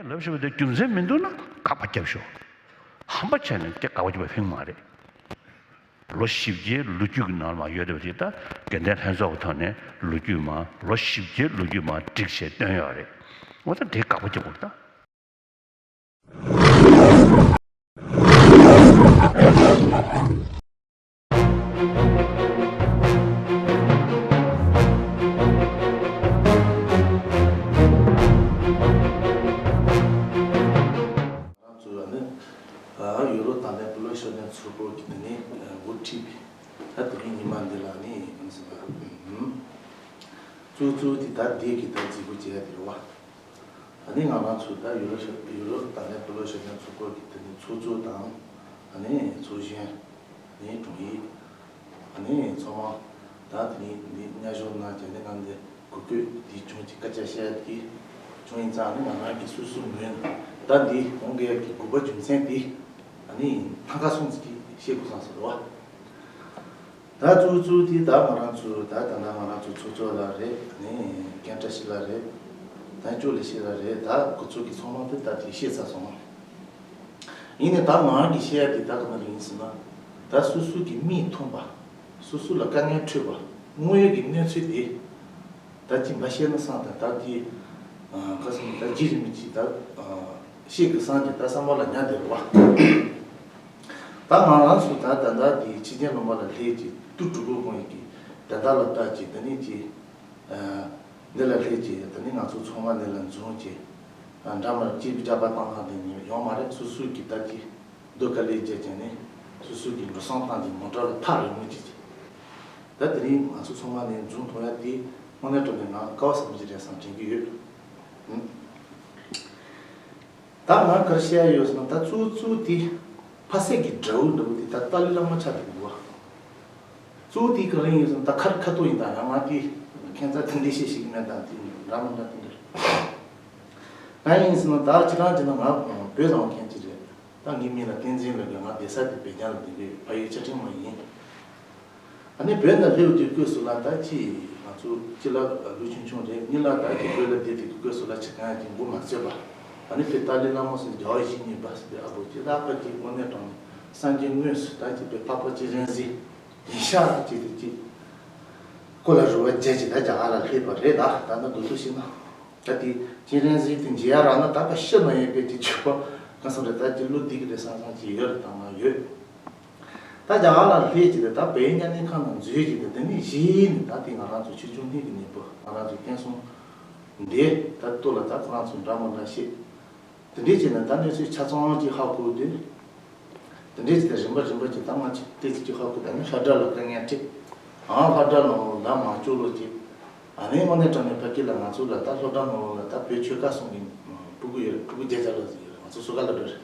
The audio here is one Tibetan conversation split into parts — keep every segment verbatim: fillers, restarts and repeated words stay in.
ལབ་ཤེས་པ་དེ་རྒྱུ་མཚན་མི་འདུག་ན་དགག་པ་རྒྱབ་ཤོག་ཧམ་པ་བྱས་ནས་དེ་དགག་པ་རྒྱབ་པ་ཕན་མ་རེད། ལོ་བཞི་བརྒྱའི་ལོ་རྒྱུས་ཀྱི་ནང་ལ་ཡོད་བསྡད་པ་དེ་ད་དགེ་ལྡན་ལྷན་ཚོགས་ཀྱི་ཐོག་ནས་ལོ་རྒྱུས་མ་ལོ་བཞི་བརྒྱའི་ལོ་རྒྱུས་མ་བསྒྲིགས་བྱས་བཏོན་ཡོད་རེད། འོ་ད་དེ་དགག་པ་རྒྱབ་དགོས་ད། ང་ཚོ་ནི་ཡུ་རོབ་དང་ལྡན་བུ་ལོན་ཤོར་ནས་ཚོགས་པ་གི་དེ་ནས་འགོ་ཁྲིད་པའི་ད་དེ་རིང་ཉི་མ་འདི་ལ་ནི་ང་ཚོ་གཙོ་གཙོ་དེ་ད་འདས་ཀྱི་ད་རྫིག་པོ་བྱས་ཡ་དེ་རེད་བ། ཨ་ནི་ང་རང་ཚོ་ད་ཡུ་རོབ་ཤ་ཡུ་རོབ་དང་ནས་བུ་ལོན་ཤོར་ནས་ཚོགས་པ་གི་དེ་ནས་ཚོགས་གཙོ་དང་ཨ་ནི་ཚོགས་གཞོན། ནས་དྲུང་ཡིག་ཨ་ནི་ཚང་མ་ད་དེ་རིང་འདི་སྙན་ཞུ་གནང་བྱས་ནས་ང་འདི་གོ་སྐབས་འདི་བྱུང་ཅིག་སྐད་ཆ་བཤད་ཀྱི་བྱུང་ཡིན་ཙང་ཨ་ནི་ང་རང་གི་སོ་སོའི་ངོས་ནས་ད་འདི་འོང་དགོས་ཀྱི་དགོས་པ་རྒྱུ་མཚན་འདི་ཨ་ནི་ཐང་ཀ་སོང་ཅིག་བཤད་དགོས་བསམ་སོང་རེད་བ། ད་གཙོ་གཙོ་དེ་ད་ང་རང་ཚོ་ད་ད་ལྟ་ང་རང་ཚོ་ཚོགས་གཙོ་ལགས་རེད། ཨ་ནི་ཀན་ཀྲ་ཤི་ལགས་རེད། ད་ཅོ་ལི་ཤི་ལགས་རེད། ད་ཁོ་ཚོ་གི་ཚང་མ་དེ་ད་དེ་བཤད་ཚར་སོང་། ཡིན་ནའི་ད་ང་གིས་བཤད་ཡ་དེ་ད་ག་ནང་བཞིན་ཡིན་ཟེར་ན། ད་སོ་སོ་གི་མིག་མཐོང་པ། སོ་སོ་ལ་དཀའ་ངལ་འཕྲད་པ། དངོས་ཡོད་ཀྱི་གནས་ཚུལ་དེ། ད་ཅི་མ་བཤད་ན་བསམ་དང་ད་ཅི། ཁ་སང་ད་ཅི་རིན་པོ་ཆེ་ད། བཤད་དགོས་བསམ་གྱི་ད་བསམ་པ་ལ་ཉར་བསྡད་རེད་བ། ད་ང་རང་ཚོ་ད་ད་ད་དེ་ཕྱི་རྒྱལ་ལུང་པ་ལ་སླེབས་ཀྱི་དུས་དྲུག་པོ་གོང་ཡིན་གྱི་ད་ད་ལ་ལྟ་ཅི་ད་ནི་ཅི། འདི་ལ་སླེབས་ཀྱི་ད་ནི་ང་ཚོ་ཚང་མ་འདི་ལ་འཛོམས་ཀྱི། འདྲ་མིན་གཅིག་པུ་རྒྱབ་པ་བཏང་ཐང་དེ་ནི་ཡོང་མ་རེད། སོ་སོའི་གི་ད་ཀྱི་སྡུག་དཀའ་ལས་བརྒྱབ་ཀྱང་ནི་སོ་སོའི་གི་འགྲོ་སོང་བཏང་ཀྱི་མོ་ཊ་ལ་ཐག་རིང་མོ་ཅིག་ཅིག་ད་དེ་རིང་ང་ཚོ་ཚང་མ་ནི་འཛོམས་ཐུབ་ཡ་དེ་དངོས་གནས་དྲང་གནས་ང་དཀའ་བ་ཟབ་མོ་ཅིག་རེད་བསམ་དྲན་གྱི་ཡོད། ད་ང་ག་རེ་བཤད་ཡ་ཡོད་ཟེར་ན་ད་གཙོ་གཙོ་དེ་ཕ་སད་ཀྱི་དགྲ་བོ་འདྲ་བོ་དེ་ད་ཏཱ་ལའི་བླ་མ་ཆགས་འདུག་གོ། གཙོ་བོ་དེ་ག་རེ་ཡིན་ཟེར་ན་ད་ཁར་ཁ་ཐོག་ཡིན་ད་ཡང་ང་དེ་ཁྱད་མཚར་དེ་འདྲའི་བཤད་ཤེས་ཀྱི་མེད་ད་དེ་འདྲ་མི་འདྲ་དེ་འདྲ། གང་ཡིན་ཟེར་ན་ད་སྤྱིར་བཏང་བྱས་ན་ང་བོད་ནང་མཁན་ཅིག་རེད། ད་ངའི་མིང་ལ་བསྟན་འཛིན་ལབ་ཀྱི་ང་བསྡད་ས་དེ་བོད་རྒྱ་ལ་བསྡད་ཀྱི་ཕ་ཡུལ་ཆ་ཕྲེང་མོ་ཡིན། ཨ་ནི་བོད་ནང་སླེབས་དུས་སྐབས་སུ་ལ་ད་ཅི་ང་ཚོ་གཅིག་ལ་ལོ་ཆུང་ཆུང་རེད། གཉིས་ལ་ད་ཅི་བོད་ལ་བསྡད་དུས་སྐབས་སུ་ལ་ཆ་གང་ཅི་མགོ་མ་ཚོས་པ། ཨ་ནི་བོད་ཏཱ་ལའི་བླ་མ་སུ་རྒྱལ་བ་ཡིད་བཞིན་ནོར་བུ་ཟེར་བའི་ཨ་བོ་ཅི་ལ་ཁ་ཅིག་དངོས་གནས་དྲང་གནས་སངས་རྒྱས་དངོས་སུ་ད་ཅི་བོད་འཕགས་པ་སྤྱན་རས་གཟིགས་ཡིན་ཤག་ཅིག་དེ་ཅི་ཀོ་ལ་རུ་བ་བརྒྱད་ཅིག་ད་རྒྱ་གར་ལ་སླེབས་པ་རེད། ད་ད་ནི་མདོར་བསྡུས་ཤིག་ན། ད་དེ་སྤྱན་རས་གཟིགས་དེ་མཇལ་ཡ་རག་ན་ད་ཕ་ཤི་ན་ཡོད་པའི་དེ་ཆོག་པ་གང་སོང་རེད། ད་ཅི་བློ་བདེ་གི་རེད་བསམ་བསམ་ཅིག་ཡོད་རེད། ད་ང་ཡོད། ད་རྒྱ་གར་ལ་སླེབས་ཀྱི་རེད། ད་བོད་ཡིག་མཉམ་ལེན་ཁང་ནང་འཛུལ་གྱི་རེད། དེ་ནས་གཞི་ནས་ད་དེ་ང་རང་ཚོ་ཆོས་སྐྱོང་སྣེ་གི་ནས་བུ་ང་རང་ཚོ་བསྟན་སྲུང་འདི་ད་ལྟོ་ལ་ད་ཁོ་རང་ཚོ་འདྲ་མི་འདྲ་བཤད། དེ་འདྲས་བྱས་ནས་ད་གནས་ཚུལ་ཆ་ཚང་ཅིག་ཧ་གོ་དུས། དེ་འདྲས་བྱས་ཏེ་རིམ་པ་རིམ་པ་ཅིག་ད་ང་ཅིག་ཏོག་ཙམ་ཅིག་ཧ་གོ། ད་ནི་ལྷ་བྲག་ལ་དཀའ་ངལ་འཕྲད། ཨང་ལྷ་བྲག་ནང་ལ་མ་ཅོ་ལོ་ཅིག་ཨ་ནི་དངོས་གནས་དྲང་གནས་ཕ་གི་ལ་ང་ཚོ་ལ་ད་ལྷ་བྲག་ནང་ལ་ད་བོད་ཆོལ་ཁ་གསུམ་གྱི་སྤུ་གུ་ཡོད་རེད། སྤུ་གུ་བརྒྱ་ཆ་ལ་ཟིག་ཡོད་རེད། ང་ཚོ་སོ་ཁ་ལ་འགྲོ་རེད།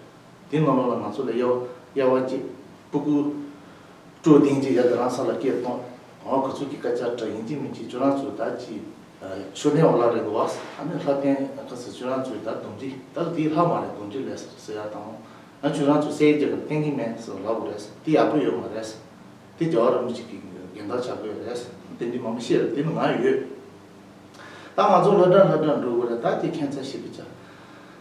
དེ་ནང་ལོགས་ལ་ང་ཚོ་ལ་དབྱེ་བ་དབྱེ་བ་གཅིག་སྤུ་གུ་སྤྲོ་ལྡན་གཅིག་ཡ་དེ་རང་ས་ལ་སྐད་གཏོང་། འོ་ཁོ་ཚོ་གི་སྐད་ཆ་དྲ་ཡིན་གཅིག་མིན་གཅིག་ཁྱོད་རང་ཚོ་ད་ཅི་ཤོ་ལྡན་འོ་ལ་རེད་འདུག་བ། ཨ་ནི་ལྷ་ལྡན་ཁ་སི་ཁྱོད་རང་ཚོའི་ད་དོམ་རི་ད་དེ་ལྷ་མ་རེད་དོམ་རི་ལས་ཟེར་ཡ་དང་། ཨ་ཁྱོད་རང་ཚོ་སའི་རྒྱ་གར་བསྟན་གི་མེད་ཟེར་ལབ་དགོས་རེད། དེ་ཡག་པོ་ཡོད་མ་རེད། དེ་རྒྱལ་བ་རིན་པོ་ཆེ་གི་འགན་བདག་བྱ་དགོས་རེད། དེ་འདི་མང་པོ་བཤད་རེད། དེ་ནི་ང་ཡོད། ད་ང་ཚོ་ལྷ་བྲག་ལྷ་བྲག་འགྲོ་དགོས་རེད། ད་དེ་ཁྱད་མཚར་ཞིག་པའི་ཆ།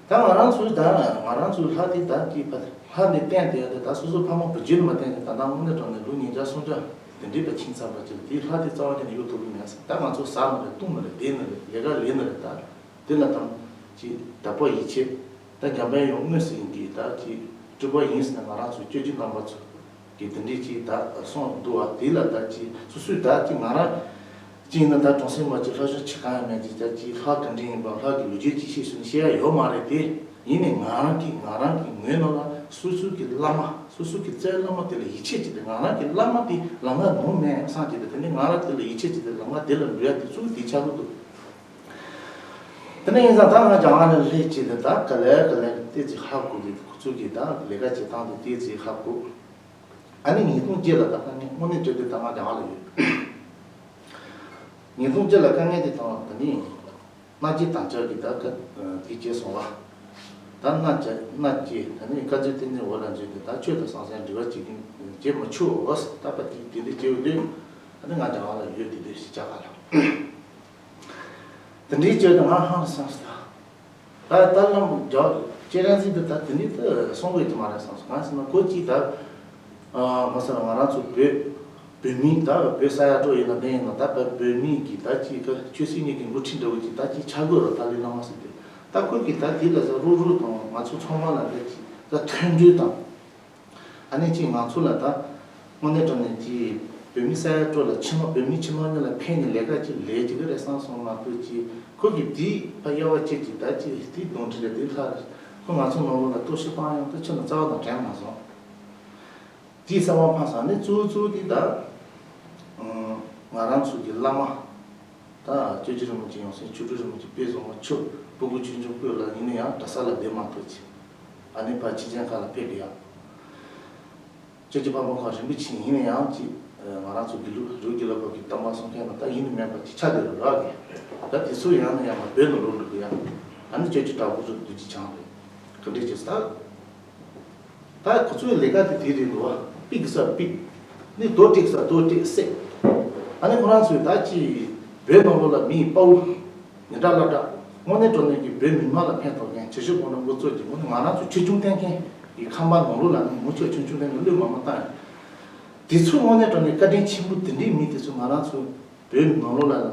ད་ང་རང་ཚོའི་ད་ང་རང་ཚོའི་ལྷ་དེ་ད་ཀྱི་ཕ་ལྷ་འདི་བསྟན་དེ་ཡ་དེ་ད་སོ་སོ་ཕ་མ་བུ་རྒྱུད་ནས་མ་བསྟན་ཀྱི་ད་ལྟ་དངོས་གནས་དྲང་གནས་ལོ་ཉིས་བརྒྱ་སུམ་བརྒྱ་དེ་འདྲའི་བ་ཕྱིན་ཚར་བ་ཅིག་དེའི་ལྷ་དེ་རྩ་བ་ཉིད་ནས་གཡུག་ཐུབ་ཀྱི་མེད། ད་ང་ཚོ་ཟ་ནི་རེད་བཏུང་ནི་རེད་བསྡད་ནི་རེད་ལས་ཀ་ལས་ནི་རེད། ད་དེ་ལ་དང་ཅི་བདག་པོ་ཡིད་ཆེས་ད་འཇམ་དཔལ་ཡང་དངོས་སུ་ཡིན་གྱི་ད་ཅི་སྤྲུལ་པ་ཡིན་ཟེར་ནས་ང་རང་ཚོ་སྤྱོད་བརྒྱུད་རྣམ་པ་ཚོ། གི་དེ་འདྲས་ཅིག་ད་སོང་འདུག་བ། དེ་ལ་ད་ཅིག་སོ་སོས་ད་ཅིག་ང་རང་ཅིག་ཡིན་ན་ད་གྲོང་གསེབ་མ་ཅིག་ལྷ་ཆོས་ཆེ་གང་ཡང་མེད་ཅིག་ད་ཅིག་ལྷ་ག་འདྲས་ཡིན་པ་ལྷ་གི་ལོ་རྒྱུས་ཅིག་ཤེས་སོང་ཤེས་ཡ་ཡོད་མ་རེད་དེ། ཡིན་ནའི་ང་རང་གི་ང་རང་གི་ངོས་ནང་ལ་སོ་སོ་གི་བླ་མ་སོ་སོ་གི་རྩ་བའི་བླ་མ་དེ་ལ་ཡིད་ཆེས་ཅིག་དང་ང་རང་གི་བླ་མ་དེ་ལམ་ཁ་ནོར་མེད་བསམ་ཅིག་དང་དེ་ནས་ང་རང་དེ་ལ་ཡིད་ཆེས་ཅིག་དང་ལམ་ཁ་དེ་ལ་འགྲོ་ཡ་དེ་གཙོ་བོ་དེ་ཆགས་ཀྱི་འདུག་དེ་ནས་ཡིན་ཙང་ད་ང་རྒྱ་གར་ནས་སླེབས་ཅིག་དང་ད་ག་ལེ་ག་ལེ་ཏོག་ཙམ་ཧ་གོ་གི་ཁོ་ཚོ་གི་ད་ལས་ཀ་བྱེད་སྟངས་དེ་ཏོག་ཙམ་ཧ་གོ། ཨ་ནི་ཉིས་སྟོང་བརྒྱད་ལ་ད་ལྟ་ངས་དངོས་གནས་བྱས་ཏེ་ད་ང་རྒྱ་གར་ལ་ཡོད། ཉིས་སྟོང་བརྒྱད་ལ་དཀའ་ངལ་དེ་དང་ད་ནི་མནའ་སྐྱེལ་དམ་བཅའ་གི་ད་ཀ་དེ་བྱས་སོང་བ། ད་མནའ་བཅའ་མནའ་སྐྱེལ་ད་ནི་བཀའ་བརྒྱུད་བསྟན་འཛིན་འོག་ལ་འཛུལ་ཏེ་ད་ཆོས་དང་ཟང་ཟིང་འབྲེལ་བ་བྱེད་ཀྱི་བྱེད་མི་ཆོག་འོ་ད་པ་དེ་དེ་འདྲ་བྱས་ཡོད་དུས་ཨ་ནི་ང་རྒྱ་གར་ལ་ཡོད་དེ་དུས་ཤི་ཆ་ག་ལ། དེ་འདྲའི་བྱས་ཏེ་ང་ཧང་སངས་སོང་། ད་ ད་ལྟ་ལམ་རྒྱ་ཅེ་རན་སི་འདི་ད་དེ་འདྲའི་ད་གསུང་དགོས་ཀྱི་མ་རེད་བསམ་སོང་། གང་ཟེར་ན་ཁོ་གཅིག་ད་ང་ས་ང་རང་ཚོ་བོད་བོད་མི་ད་བོད་ས་ཡ་སྤྲོ་ཡིན་ན་གནས་ཡིན་ན་ད་བོད་མི་གི་ད་ཅིག་ག་ཆོས་སྲིད་གཉིས་ཀྱི་འགོ་ཁྲིད་འདྲ་བོ་ཅིག་ད་ཅིག་ཆགས་དགོས་ར། ཏཱ་ལའི་བླ་མ་ཟེར་དེ་ད་ཁོ་གི་ད་དེ་ལ་ས་རུག་རུག་དང་ང་ཚོ་ཚང་མ་ལ་ད་ཅིག་ད་མཐུན་སྒྲིལ་དང་། ཨ་ནི་ཅིག་ང་ཚོ་ལ་ད་དངོས་གནས་དྲང་གནས་ཀྱི་བོད་མི་ས་ཡ་སྤྲོ་ལ་ཕྱི་མ་བོད་མི་ཕྱི་མ་གཉིས་ལ་ཕན་ནི་ལས་ཀ་ཅིག་ལས་ཅིག་རེད་བསམ་སོང་མ་གཏོགས་ཅིག་ཁོ་གི་དེ་ཕ་དབྱེ་བ་ཕྱེ་ཅིག་ད་ཅིག་དེ་གདོན་འདྲེ་རེད་དེ་ལྷ་རེད། ཁོ་ང་ཚོ་ནང་ལོགས་ལ་གཏོར་བཤིག་བཏང་ཡང་ད་ཕྱི་ལ་རྩ་བ་དང་འགྲན་མ་སོང་། དེའི་གསང་བ་འཕངས་སོང་། ཨ་ནི་གཙོ་བོ་གཙོ་བོ་དེ་ད་ང་རང་ཚོ་གི་བླ་མ་ད་སྐྱབས་རྗེ་རིན་པོ་ཆེ་ཡང་སྲིད་ཆོས་སྒྲོན་རིན་པོ་ཆེ་དཔལ་བཟང་མོ་མཆོག་སྤུ་གུ་ཆུང་ཆུང་སྐུ་ལ་ཡིན་ན་ཡང་གྲྭ་ས་ལ་བསྡད་མ་ཐུབ་ཅིག་ཨ་ནི་ཕར་ཕྱི་རྒྱལ་ཁག་ལ་ཕེབས་ཀྱི་ཡ། སྐྱབས་རྗེ་ཕ་བོང་ཁ་རིན་པོ་ཆེ་ཡིན་ན་ཡང་ཅིག་ང་རང་ཚོ་དགེ་ལུགས་རི་བོ་དགེ་ལུགས་པ་གི་བསྟན་པ་སྲུང་མཁན་ལ་ད་ཡིན་ནི་མེད་པ་ཅིག་ཆགས་བསྡད་རེད་རག་གི། ད་དེ་ཚོ་ཡང་ན་ཡང་མ་བོད་ནང་ལོག་འགྲོ་གི་ཡ། ཨ་ནི་སྐྱབས་རྗེ་གྲྭ་པ་ཚོ་རྡོ་རྗེ་འཆང་རེད། ག་འདྲས་བྱས་ད། ད་ཁོ་ཚོའི་ལས་ཀ་དེ་དེ་རེད་འདུག་བ། ཕིག་གི་སར་ཕིག་ནི་རྡོ་སྤྲད་སར་རྡོ་སྤྲད་བསད། ཨ་ནི་ཁོ་རང་ཚོས་ད་ཅིག་བོད་ནང་ལོགས་ལ་མིའི་དཔའ་བོ། ཉི་ཟླ་བླ་གྲགས། དངོས་གནས་དྲང་གནས་ཀྱི་བོད་མི་མང་ལ་ཕན་ཐོགས་མཁན་བྱེད་ཕྱོགས་གོང་ན་འགོ་གཙོ་གྱི་དངོས་གནས་ང་རང་ཚོ་ཆོས་སྐྱོང་བསྟེན་མཁན་གྱི་ཁང་པ་ནང་ལོགས་ལ་ནི་མུ་ཆོས་ཆུང་ཆུང་ལས་ནི་བློས་མ་མ་བཏང་ཡང་། དེ་ཚོ་དངོས་གནས་དྲང་གནས་བཀའ་དྲིན་ཆེན་པོ་དེ་འདྲའི་མི་དེ་ཚོ་ང་རང་ཚོ་བོད་ནང་ལོགས་ལ་ལ།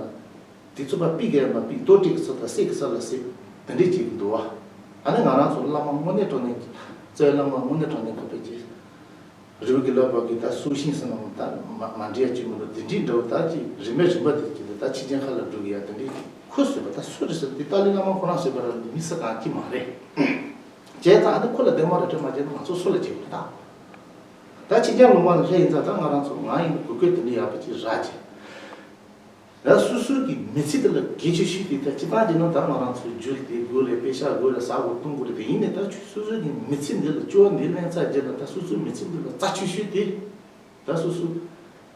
དེ་ཚོ་པ་པི་གེ་མ་པི་ཏོ་ཏྲིག་ས་དང་སེ་གི་ས་ལ་སེ་དེ་འདྲས་ཅིག་འདུག་བ། ཨ་ནི་ང་རང་ཚོ་བླ་མ་དངོས་གནས་དྲང་གནས་ཀྱི་རྩ་བའི་བླ་མ་དངོས་གནས་དྲང་གནས་ཀྱི་བོད་ཀྱི་རི་བོ་དགེ་ལུགས་པ་གི་ད་སྲོག་ཤིང་ཟེར་ན་ད་མ་མ་འདྲེས་ཅིག་མི་འདུག་དེ་འདྲས་འདྲ་བོ་ད་ཅིག་རིམ་པས་རིམ་པ་དེ་ཅིག་ད་ཕྱི་རྒྱལ་ཁག་ལ་འགྲོ་གི་ཡ་དེ་འདྲས་ཁོ་བཟོས་པ་ད་སུ་རེད་ཟེར་དེ་ཏཱ་ལའི་བླ་མ་ཁོ་རང་བཟོས་པ་ར་མི་ས་གང་གི་མ་རེད། བྱས་ཙང་ཨ་ནི་ཁོ་ལ་བདེ་མོ་རེད་དྲན་མ་བྱས་ན་ང་ཚོ་སུ་ལ་བྱེད་དགོས་ད། ད་ཕྱི་རྒྱལ་ལུང་པ་ལ་སླེབས་ཡིན་ཙང་ད་ང་རང་ཚོ་ང་ཡིན་གོ་སྐབས་དེ་འདྲས་ཡག་པོ་ཅིག་རག་བྱས། ད་སོ་སོ་གི་མི་ཚེ་དེ་ལ་གལ་ཆེ་ཤོས་དེ་ད་སྤྱི་བཏང་བྱས་ན་ད་ང་རང་ཚོ་རྒྱུ་དེ་དགོས་རེད། པེ་ཤག་དགོས་རེད། ཟ་དགོས་འཐུང་དགོས་རེད། དེ་ཡིན་ནའི་ད་ཆུ་སོ་སོ་གི་མི་ཚེ་འདི་ལ་སྐྱོ་བ་འདི་ལེན་ཚར་རྗེས་ལ་ད་སོ་སོའི་མི་ཚེ་འདི་ལ་རྩ་ཆེ་ཤོས་དེ་ད་སོ་སོ་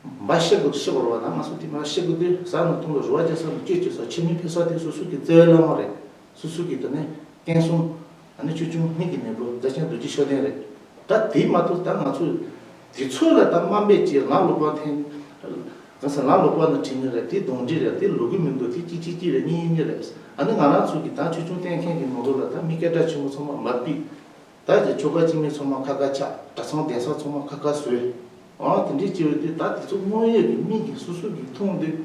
འབའ་ཤི་དགོས་ཤི་བར་བ་ད་ང་ཚོ་དེ་མ་ཤི་དགོས་དུས་ཟ་ན་འཐུང་ལ་རུ་བ་རྒྱག་ས་ལ་སྐྱོ་སྐྱོ་ས་ཕྱི་མི་ཕེབས་ས་དེ་སོ་སོ་གི་རྩ་བའི་བླ་མ་རེད། སོ་སོ་གི་དེ་ནས་བསྟན་སྲུང་། ཨ་ནི་ཆོས་སྐྱོང་མི་གི་མེས་པོ་རྫ་ཆེན་རྡོ་རྗེ་ཤོད་ལྡན་རེད། ད་དེ་མ་གཏོགས་ད་ང་ཚོས་དེ་ཚོ་ལ་ད་དམའ་འབེབས་ཀྱིས་ལམ་ལོག་པ་འཐེན། གང་ཟེར་ལམ་ལོག་པ་ནི་ཁྲིད་ནི་རེད། དེ་གདོན་འདྲེ་རེད། དེ་ལོ་རྒྱུས་མི་འདུག་དེ་གཅིག་གཅིག་གཅིག་རེད། གཉིས་གཉིས་རེད། ཨ་ནི་ང་རང་ཚོ་གི་ད་ཆོས་སྐྱོང་བསྟེན་མཁན་གྱི་ནང་ལོགས་ལ་ད་མི་སྐད་གྲགས་ཆེན་པོ་ཚང་མ་མ་ཕུད། ད་ཀྱི་ཆོ་ག་སྤྱི་མི་ཚང་མ་ཁ་ཁ་ཆག་གྲྭ་ཚང་གདན་ས་ཚང་མ་ཁ་ཁ་བཟོས། འོ་དེ་འདྲའི་སྐྱེ་བོ་དེ་ད་དེ་ཚོ་དངོས་ཡོད་ཀྱི་མིག་གིས་སོ་སོ་གིས་མཐོང་དུས།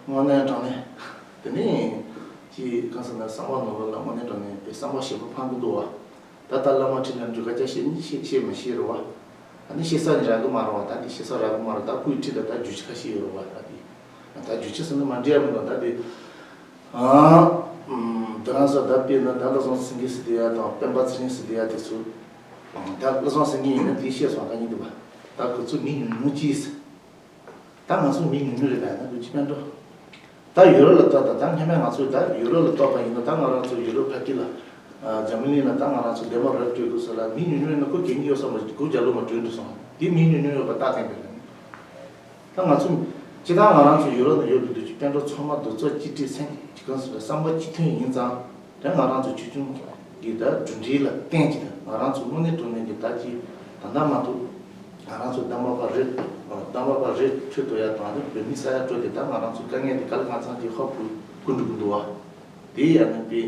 དངོས་གནས་དྲང་གནས། དེ་ནས་ཀྱི་གང་ཟེར་ན་བསམ་པ་ནང་ལོགས་ལ་དངོས་གནས་དྲང་གནས་པའི་བསམ་པ་ཞེ་པོ་འཕང་གི་འདུག་བ། ད་ལྟ་བླ་མ་ཁྲི་ལ་འགྲུལ་ཁ་ཆ་ཤེས་ནི་ཤེས་ཤེས་མི་ཤེས་རེད་བ། ད་ནི་ཤེས་ས་ནི་རག་གི་མ་རེད་བ། ད་འདི་ཤེས་ས་རག་གི་མ་རེད། ད་ཁོའི་ཁྲི་ལ་ད་རྒྱུ་ཆ་ཁ་ཤས་ཡོད་རེད་བ། ད་འདི་ད་རྒྱུ་ཆ་ཟེར་ན་མ་འདྲེས་ཡ་མི་འདུག་ད་འདི། ཨ། ཨམ། དེ་རང་ས་ད་དཔེར་ན་ད་བློ་བཟང་སེང་གེ་ཟེར་དེ་ཡ་དང་སྤེན་པ་ཚེ་རིང་ཟེར་དེ་ཡ་དེ་ཚོ། ཨམ། ད་བློ་བཟང་སེང་གེ་ཡིན་ན་དེ་བཤད་སོང་ད་ཉིད་འདུག་བ། ད་ཁོ་ཚོ་མི་ཉུང་ཉུང་ཅིག་ཟེར། ད་ང་ཚོ་མི་ཉུང་ཉུང་རེད་པས་ན་དགུ་བཅུ་སྤེན་གྲོགས། ད་ཡུ་རོབ་ལ་ལྟོས་ད། ད་སྔ་མ་ང་ཚོ་ད་ཡུ་རོབ་ལ་ལྟོས་པ་ཡིན་ན་ད་ང་རང་ཚོ་ཡུ་རོབ་ཕ་གི་ལ། ཨ། འཛམ་གླིང་ལ་ད་ང་རང་ཚོ་བདེ་མོ་རབ་སྤྲོད་དགོས་ས་ལ་མི་ཉུང་ཉུང་ཡིན་ན་ཁོ་གལ་གནད་ཡོད་ས་མ་དགུ་བརྒྱ་ལོ་མ་གྲོལ་འགྲོ་སོང་། དེ་མི་ཉུང་ཉུང་ཡོད་པ་རྟགས་མཚན་རེད། ད་ང་ཚོ་སྤྱི་བཏང་ང་རང་ཚོ་ཡུ་རོབ་ནང་ཡོད་པའི་དུས་ཀྱི་སྤུན་གྲོགས་ཚང་མ་རྡོག་རྩ་གཅིག་སྒྲིལ་སེམས་གཅིག་གང་ཟེར་བསམ་པ་གཅིག་མཐུན་ཡིན་ཙང་དེ་ང་རང་ཚོ་ཆོས་སྐྱོང་གི་ད་གྲུབ་འབྲས་ལ་བརྟེན་གྱི་ད་ང་རང་ཚོ་དངོས་གནས་དྲང་གནས་ཀྱི་ད་ཅི་ད་ལྟ་མ་གཏོགས་ང་རང་ཚོ་གདམས་པ་པ་རེད། གདམས་པ་པ་རེད་ཁྲོད་དུ་ཡ་དང་ནི་བོད་མི་ས་ཡ་སྤྲོ་དེ་ད་ང་རང་ཚོ་དཀའ་ངལ་དེ་ག་ལ་གང་འཚམ་གྱི་ཧ་གོ་གོ་འགྲོ་གི་འདུག་བ། དེ་ཡ་ནི་དཔེ་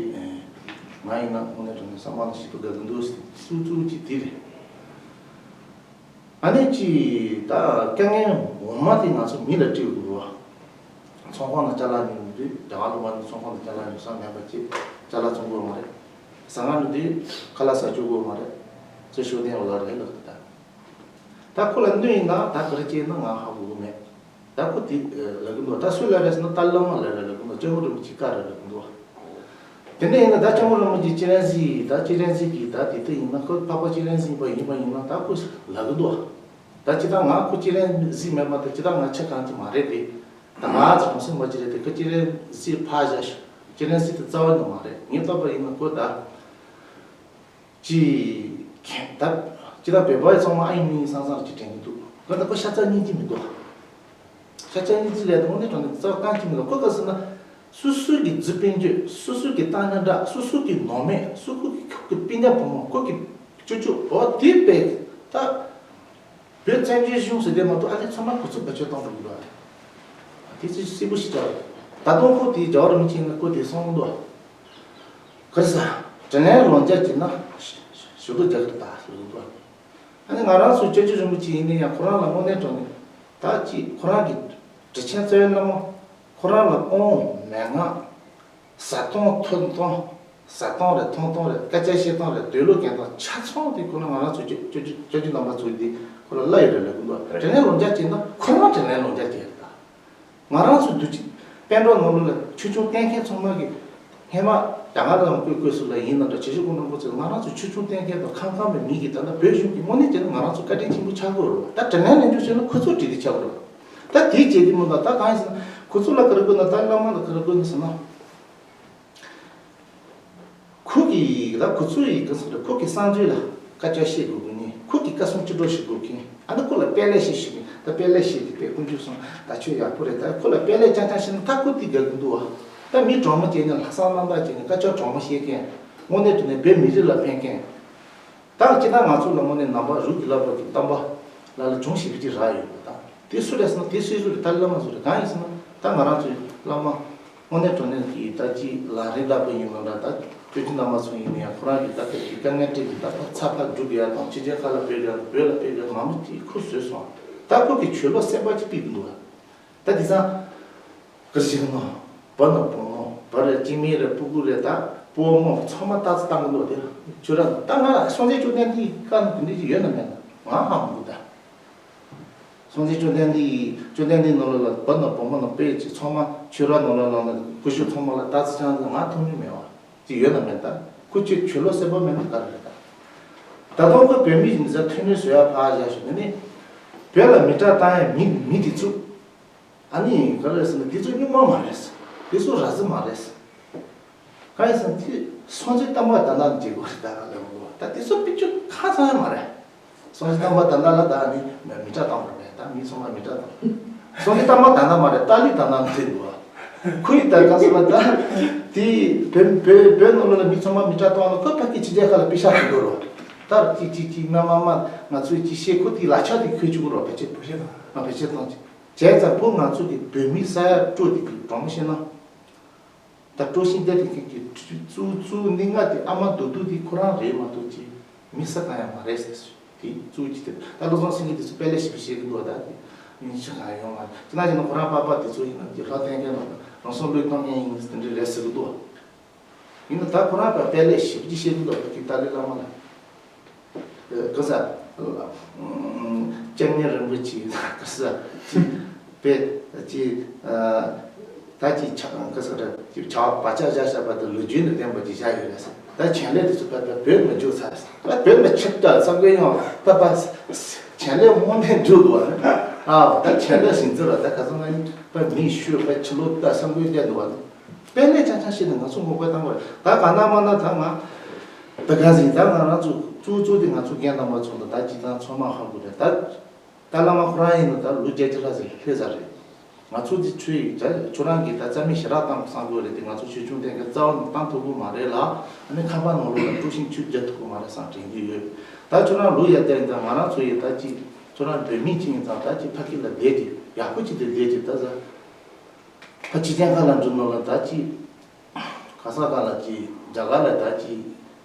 ང་ཡིན་ན་དངོས་གནས་དྲང་གནས་བསམ་པ་ནང་ཞིག་ཏུ་དགའ་གི་འདུག་སུ་གཙོ་བོ་གཅིག་དེ་རེད། ཨ་ནི་ཅི་ད་དཀའ་ངལ་འོ་མ་དེ་ང་ཚོ་མི་ལ་སྤྲད་དགོས་རེད་བ། ཚོང་ཁང་ནང་ཅ་ལག་ཉོ་དུས་རྒྱ་གར་ལུང་པ་ནས་ཚོང་ཁང་ནང་ཅ་ལག་ཉོ་ས་མེད་པ་ཅིག་ཅ་ལག་བཙོང་དགོས་མ་རེད། ཟ་ཁང་ཉོ་དུས་ཁ་ལག་ཟ་བཅུག་དགོས་མ་རེད། ཚེ་ཤོག་ལྡན་འོ་ལ་རེད་ལབ་ད། ད་ཁོ་ལ་གནོད་ཡིན་ན་ད་ག་རེ་བྱས་ན་ང་ཧ་གོ་གི་མེད། ད་ཁོ་དེ་ལབ་གི་འདུག་ད་སུ་ལབ་རེད་ཟེར་ན་ད་བླ་མ་ལབ་རེད་ལབ་གི་འདུག་སྐྱབས་མགོན་རིན་པོ་ཆེ་བཀའ་རེད་ལབ་གི་འདུག་དེ་འདྲ་ཡིན་ན་ད་སྐྱབས་མགོན་རིན་པོ་ཆེ་སྤྱན་རས་གཟིགས་ད་སྤྱན་རས་གཟིགས་ཀྱི་ད་དེ་ལྟ་ཡིན་ན་ཁོ་འཕགས་པ་སྤྱན་རས་གཟིགས་པ་ཡིན་པ་ཡིན་ན་ད་ཁོ་ལབ་གི་འདུག་ད་ཅི་ད་ང་ཁོ་སྤྱན་རས་གཟིགས་མེད་པ་ད་ཅི་ད་ང་ཆ་གང་ཅི་མ་རེད་དེ། ད་ང་ཚོ་གྲོང་གསེབ་མ་ཅི་རེད་དེ་ཁོ་སྤྱན་རས་གཟིགས་ཕར་བཞག་ཤོག་སྤྱན་རས་གཟིགས་དེ་རྩ་བ་ནས་མ་རེད། ངས་ལྟ་བ་ཡིན་ན་ཁོ་ད། ཅི། ད། ཅི་ད་བོད་པ་ཚང་མ་ཨ་ཡིན་མི་ཡིན་སང་སང་ཅི་དྲན་གྱི་འདུག་ཁོ་ད་ཁོ་ཤ་ཚ་སྙིང་རྗེ་མི་འདུག་ཤ་ཚ་སྙིང་རྗེ་ལས་དོན་ནི་དྲང་གནས་རྩ་བ་གཏན་གྱི་མི་འདུག་ཁོ་ག་ཟེར་ན། སོ་སོའི་གི་རྫུ་དཔོན་བརྗོད། སོ་སོའི་གི་བཏང་སྙོམས་འདྲ། སོ་སོའི་གི་ནང་མི། སོ་སོའི་གི་ཁྱོ་གི་སྤུན་ཀྱག་བུ་མོ་ཁོ་གི་ཅོ་ཅོ་འོ་དེ་པས་ད། བོད་བཙན་བྱོལ་གཞུང་ཟེར་དེ་མ་གཏོགས་ཨ་ནི་ཚང་མ་གུ་ཚུགས་བེད་སྤྱོད་བཏང་འགྲོ་གི་འདུག་ཨ། དེ་ཚོ་གསལ་པོ་ཞིག་ཆགས་རེད། ད་དུང་ཁོ་དེའི་རྒྱལ་བ་རིན་པོ་ཆེ་ཡིན་ན་ཁོ་དེ་གསུངས་འདུག་ག་རེ་ཟ། དྲིན་ལན་ལོག་འཇལ་བྱེད་ན་ཞུ་གཏུག་རྒྱག་གི་རེད་ད་ཞུ་གི་འདུག་ཨ་ནི་ང་རང་ཚོའི་སྐྱབས་རྗེ་རིན་པོ་ཆེ་ཡིན་ན་ཡང་ཁོ་རང་ལ་དངོས་གནས་དྲང་གནས་ད་ཅིག་ཁོ་རང་གི་དྲིན་ཆེན་རྩ་བའི་བླ་མ་ཁོ་རང་ལ་དབང་མན་ངག་ཟ་སྟངས་འཐུང་སྟངས་ཟ་སྟངས་རེད་འཐུང་སྟངས་རེད་སྐད་ཆ་བཤད་སྟངས་རེད་འདོད་བློ་འགེངས་སྟངས་ཆ་ཚང་དེ་ཁོ་རང་ང་རང་ཚོའི་སྐྱབས་སྐྱབས་སྐྱབས་རྗེ་རྣམ་པ་ཚོ་དེ་ཁོ་ལ་བླ་ཡོད་རེད་ལབ་གི་འདུག་དྲིན་ལན་ལོག་འཇལ་བྱེད་ན་ཁོ་རང་དྲིན་ལན་ལོག་འཇལ་བྱེད་རེད་ད། ང་རང་ཚོའི་འདུ་བྱེད་དཔལ་འབྲོག་ནང་ལོགས་ལ་ཆོས་སྐྱོང་བསྟེན་མཁན་ཚང་མ་གི་སྔས་མ་རྒྱ་གར་ལ་བསྐོས་བསྐོས་སུ་ལ་ཡིན་ནམ་འདྲ་བྱེད་ཤོག་ཀུན་སློང་པོ་ཚོས་ང་རང་ཚོ་ཆོས་སྐྱོང་བསྟེན་མཁན་དང་ཁམས་ཁམས་པའི་མི་གིས་ད་ལྟ་བོད་གཞུང་གི་དངོས་གནས་བྱས་ན་ང་རང་ཚོ་བཀའ་དྲིན་ཆེན་པོ་ཆགས་དགོས་རེད་བ། ད་དྲིན་ལན་ལེན་རྒྱུ་བྱས་ན་ཁོ་ཚོ་དྲིན་གྱི་ཆགས་དགོས་རེད་བ། ད་དེའི་རྗེས་ཀྱི་མི་འདུག་ད་གང་ཡིན་ཟེར་ན་ཁོ་ཚོ་ལ་ག་རེ་དགོས་ན་ད་བླ་མ་ལ་ག་རེ་དགོས་ན་ཟེར་ན། ཁོ་གིས་ད་ཁོ་ཚོ་ཡི་ག་ཚོད་རེད་ཁོ་གི་གསང་སྤྱོད་ལ་བཀའ་ཆོས་བཤད་དགོས་ཀྱི་ནི་ཁོ་གི་བཀའ་གསུང་ཅི་སྒྲོག་བྱེད་དགོས་ཀྱི་ཨ་ནི་ཁོ་ལ་དཔེ་ལེགས་ཤིག་ཞུ་གི་ད་དཔེ་ལེགས་ཤིག་གི་དཔེ་ཀུན་སྤྱོད་གསུང་ད་ཆོས་ཡག་པོ་རེད་ད་ཁོ་ལ་དཔེ་ལེགས་རྐྱང་རྐྱང་བཤད་ན་ད་ཁོ་དེ་དགའ་གི་འདུག་བ། ད་མི་གྲོགས་མོ་བྱས་ནས་ལྷག་བསམ་རྣམ་དག་བྱས་ནས་བཀའ་ཆོས་གྲོགས་མོ་བཤད་མཁན་དངོས་གནས་དྲང་གནས་བོད་མི་རིགས་ལ་ཕན་མཁན། ད་སྤྱིར་བཏང་ང་ཚོ་ལ་དངོས་གནས་ནང་པ་རུས་ཀྱི་བླ་མ་གི་བསྟན་པ་ལ་ལ་སྦྱོང་ཞེས་པའི་ཅིག་རག་ཡོད་པ་དང་དེ་སུ་རེད་ཟེར་ན་དེ་སུའི་སུ་རེད་ད་བླ་མ་སུ་རེད་གང་ཡིན་ཟེར་ན་ད་ང་རང་ཚོའི་བླ་མ་དངོས་གནས་དྲང་གནས་ཀྱི་ད་ཅིག་ལམ་རིམ་བདག་པོ་ཡིན་ནོ་འདྲ་ད་སྐྱོ་ཆུ་བླ་མ་ཚོ་ཡིན་ན་ཡང་ཁོ་རང་གི་ད་ལྟ་གི་དཀའ་ངལ་འཕྲད་ཀྱི་ད་ལྟ་ཚ་ཕར་སྒྲུབ་ཡ་དང་ཕྱི་རྒྱལ་ཁག་ལ་བོད་ལ་བོད་ལ་བོད་ལ་མང་པོ་ཅིག་ཁུར་བཟོས་སོང་ད་ཁོ་གི་ཆོས་ལོ་གསར་པ་ཅིག་ཕུད་ཀྱི་འདུག་བ། ད་དེང་སང་ག་རེ་བྱེད་ཀྱི་ནོ། བུ་ནོ་བུ་མོ་བུ་རེད་སྐྱེ་དམན་རེད་སྤུ་གུ་རེད་ད་སྤོ་རྨོ་ཚང་མ་རྟགས་གཙི་བཏང་གི་འདུག་དེ་ལ་ཁྱོད་རང་ད་ང་སངས་རྒྱས་བཅོམ་ལྡན་འདས་ཀྱི་བཀའ་ནང་དེ་འདྲ་ཅིག་ཡོད་ན་མེད་ན་ང་ཧ་མ་གོ་ད། སངས་རྒྱས་བཅོམ་ལྡན་འདས་ཀྱི་བཅོམ་ལྡན་འདས་ནང་ལོགས་ལ་བུ་ནོ་བུ་མོ་ནོ་དཔེ་ཅིག་ཚང་མ་ཁྱོད་རང་ནང་ལོགས་ལ་ནི་སྐུ་ཞབས་ཚང་མ་ལ་རྟགས་གཙི་ཆང་ང་མཐོང་མྱོང་མེད་བ་ཅིག་ཡོད་ན་མེད་ད་ཁོ་ཁྱོད་ཆོས་ལོ་གསར་པ་མེད་ན་ག་རེ་རེད་ད། ད་དུང་ཁོ་བོད་མི་ཡིན་ཟེར་ཐོན་ནས་བཟོ་ཡ་ཕར་བཞག་ཞུ་ནི་ནི་བོད་ལ་མི་དྲག་བཏང་ཡ་མི་མི་དེ་ཚོ། ཨ་ནི་ག་རེ་ཟེར་ན་དེ་ཚོ་སྨྱུག་མ་མ་རེད། དེ་ཚོ་ར་བཟི་མ་རེད། གང་ཡིན་ཟེར་ན་དེ་སངས་རྒྱས་བསྟན་པ་དར་ནག་བྱེད་དགོས་རེད་ད་ལབ་དགོས་ད་དེ་ཚོ་དཔེ་ཆ་ཁ་ཚང་ཡང་མ་རེད། སངས་རྒྱས་བསྟན་པ་དར་ནག་ལ་ད་ཨ་ནི་མི་དྲག་བཏང་བ་རེད་ད་མི་ཚང་མ་མི་དྲག་བཏང་། སངས་རྒྱས་བསྟན་པ་དར་ནག་མ་རེད་ཏཱ་ལའི་དར་ནག་བྱེད་དགོས། ཁོ་ཡི་དར་ག་ཚོད་ལ་ད་དེ་བོད་བོད་བོད་ནང་ལོགས་ལ་མི་ཚང་མ་མི་དྲག་བཏང་ལ་ཁོ་ཕ་གི་ཕྱི་རྒྱལ་ཁག་ལ་པེ་ཤག་ཞིག་འགྲོ་རོགས། ད་ཅིག་ཅིག་ཅིག་མ་མ་མ་ང་ཚོས་ཅིག་བཤད་ཁོ་དེ་ལག་ཆ་དེ་ཁོས་བཅུག་རོགས་ཕལ་ཆེར་བོད་ཆེ་དང་ང་ཕལ་ཆེར་བཏང་ཅིག་བྱས་ཙང་ཕོ་ང་ཚོ་གི་བོད་མི་ས་ཡ་སྤྲོ་དེ་གི་གྲོང་ཤེས་ན། ད་སྤྲོ་ཤིང་བསྡད་དེ་གི་གི་གཙུག་གཙུག་གནས་ལྔ་དེ་ཨ་མ་རྡོ་རྡོ་དེ་ཁོ་རང་རེད་མ་གཏོགས་ཅི་མི་ས་གང་ཡང་མ་རེད་ཟེར་སོང་དེ་གཙུག་ཅི་དེ་ད་བློ་བཟང་སེང་གེ་དེ་ཚོ་དཔེ་ལེགས་ཞིབ་བཤད་གི་འདུག་ད་དེ་མི་ཆ་གང་ཡང་ཡོང་མ་རེད་ཅི་ན་ཅི་ན་ཁོ་རང་པ་པ་དེ་ཚོ་ཡིན་ན་དེ་ལྷ་བསྟེན་མཁན་ལ་རང་སྲོག་བློས་གཏོང་མཁན་ཡིན་དེ་འདྲ་རེད་ཟེར་གི་འདུག་ཡིན་ན་ད་ཁོ་རང་པ་དཔེ་ལེགས་ཞིབ་ཅི་བཤད་གི་འདུག་དེ་ཏཱ་ལའི་བླ་མ་ལ། ག་ས། སྐྱབས་གནས་རིན་པོ་ཆེ་ག་ས། ཅི། པེ། ཅི། ད་ཅི་ཆ་ག་ས་ར་ཅི་ཆ་བ་ཆ་བཞག་བཞག་པ་དང་ལོ་རྒྱུས་ནས་བསྟན་པ་ཅི་བཞག་ཡོད་རེད་ས། ད་བྱེད་ལས་དེ་ཚོ་པ་པ་བོད་མི་འཇུག་ས་ས། ད་བོད་མི་ཆིབས་ད་ས་གོ་ཡང་པ་པ། བྱེད་ལས་དངོས་གནས་འཇུག་དགོས་རེད། ཨ་ད་བྱེད་ལས་ཟིན་ཚུལ་ལ་ད་ག་ས་ང་ཡིན་པ་མི་ཤོད་པ་ཕྱི་ལོགས་ད་ས་གོ་བསྡད་འདུག་བ། དཔེ་ལས་ཆ་ཆ་བཤད་ནས་ང་ཚོ་ངོ་རྒོལ་བཏང་དགོས་རེད། ད་ག་ན་མ་ན་ད་ང་། ད་ག་ཟིན་ད་ང་རང་ཚོ་གཙོ་གཙོ་དེ་ང་ཚོ་རྒན་དང་པ་ཚོ་ལ་ད་སྤྱི་བཏང་ཚང་མ་ཧ་གོ་རེད་ད། ད་བླ་མ་ཁོ་རང་ཡིན་ན་ད་ལོ་བརྒྱད་ཅུ་ལྷག་ཙམ་སླེབས་ཚར་རེད། ང་ཚོ་འདི་ཆོས་ཡིག་ད་ཁྱོད་རང་གིས་ད་རྩ་མེད་ཞེ་དྲག་བཏང་བསམ་དགོས་རེད་དེ་ང་ཚོ་ཆོས་སྐྱོང་བསྟེན་མཁན་རྩ་བ་ནས་བཏང་ཐུབ་ཀྱི་མ་རེད་ལ་ཨ་ནི་ཁ་པར་ནང་ལོགས་ལ་སྤྲོ་ཤིང་ཆུ་རྒྱག་ཐུབ་ཀྱི་མ་རེད་བསམ་དྲན་གྱི་ཡོད། ད་ཁྱོད་རང་ལོ་ཡར་བསྟན་ད་ང་རང་ཚོ་ཡིས་ད་ཅིག་ཁྱོད་རང་བོད་མི་གཅིག་ཡིན་ཙང་ད་ཅིག་ཕ་གི་ལ་བསྡད་ཅིག་ཡག་པོ་ཅིག་ཏུ་བསྡད་ཅིག་ད་ཟ། ཕ་ཕྱི་རྒྱལ་ཁག་ལ་འགྲོ་ནོ་ལ་ད་ཅི། ག་ས་ག་ལ་ཅི། རྒྱ་གར་ལ་ད་ཅི།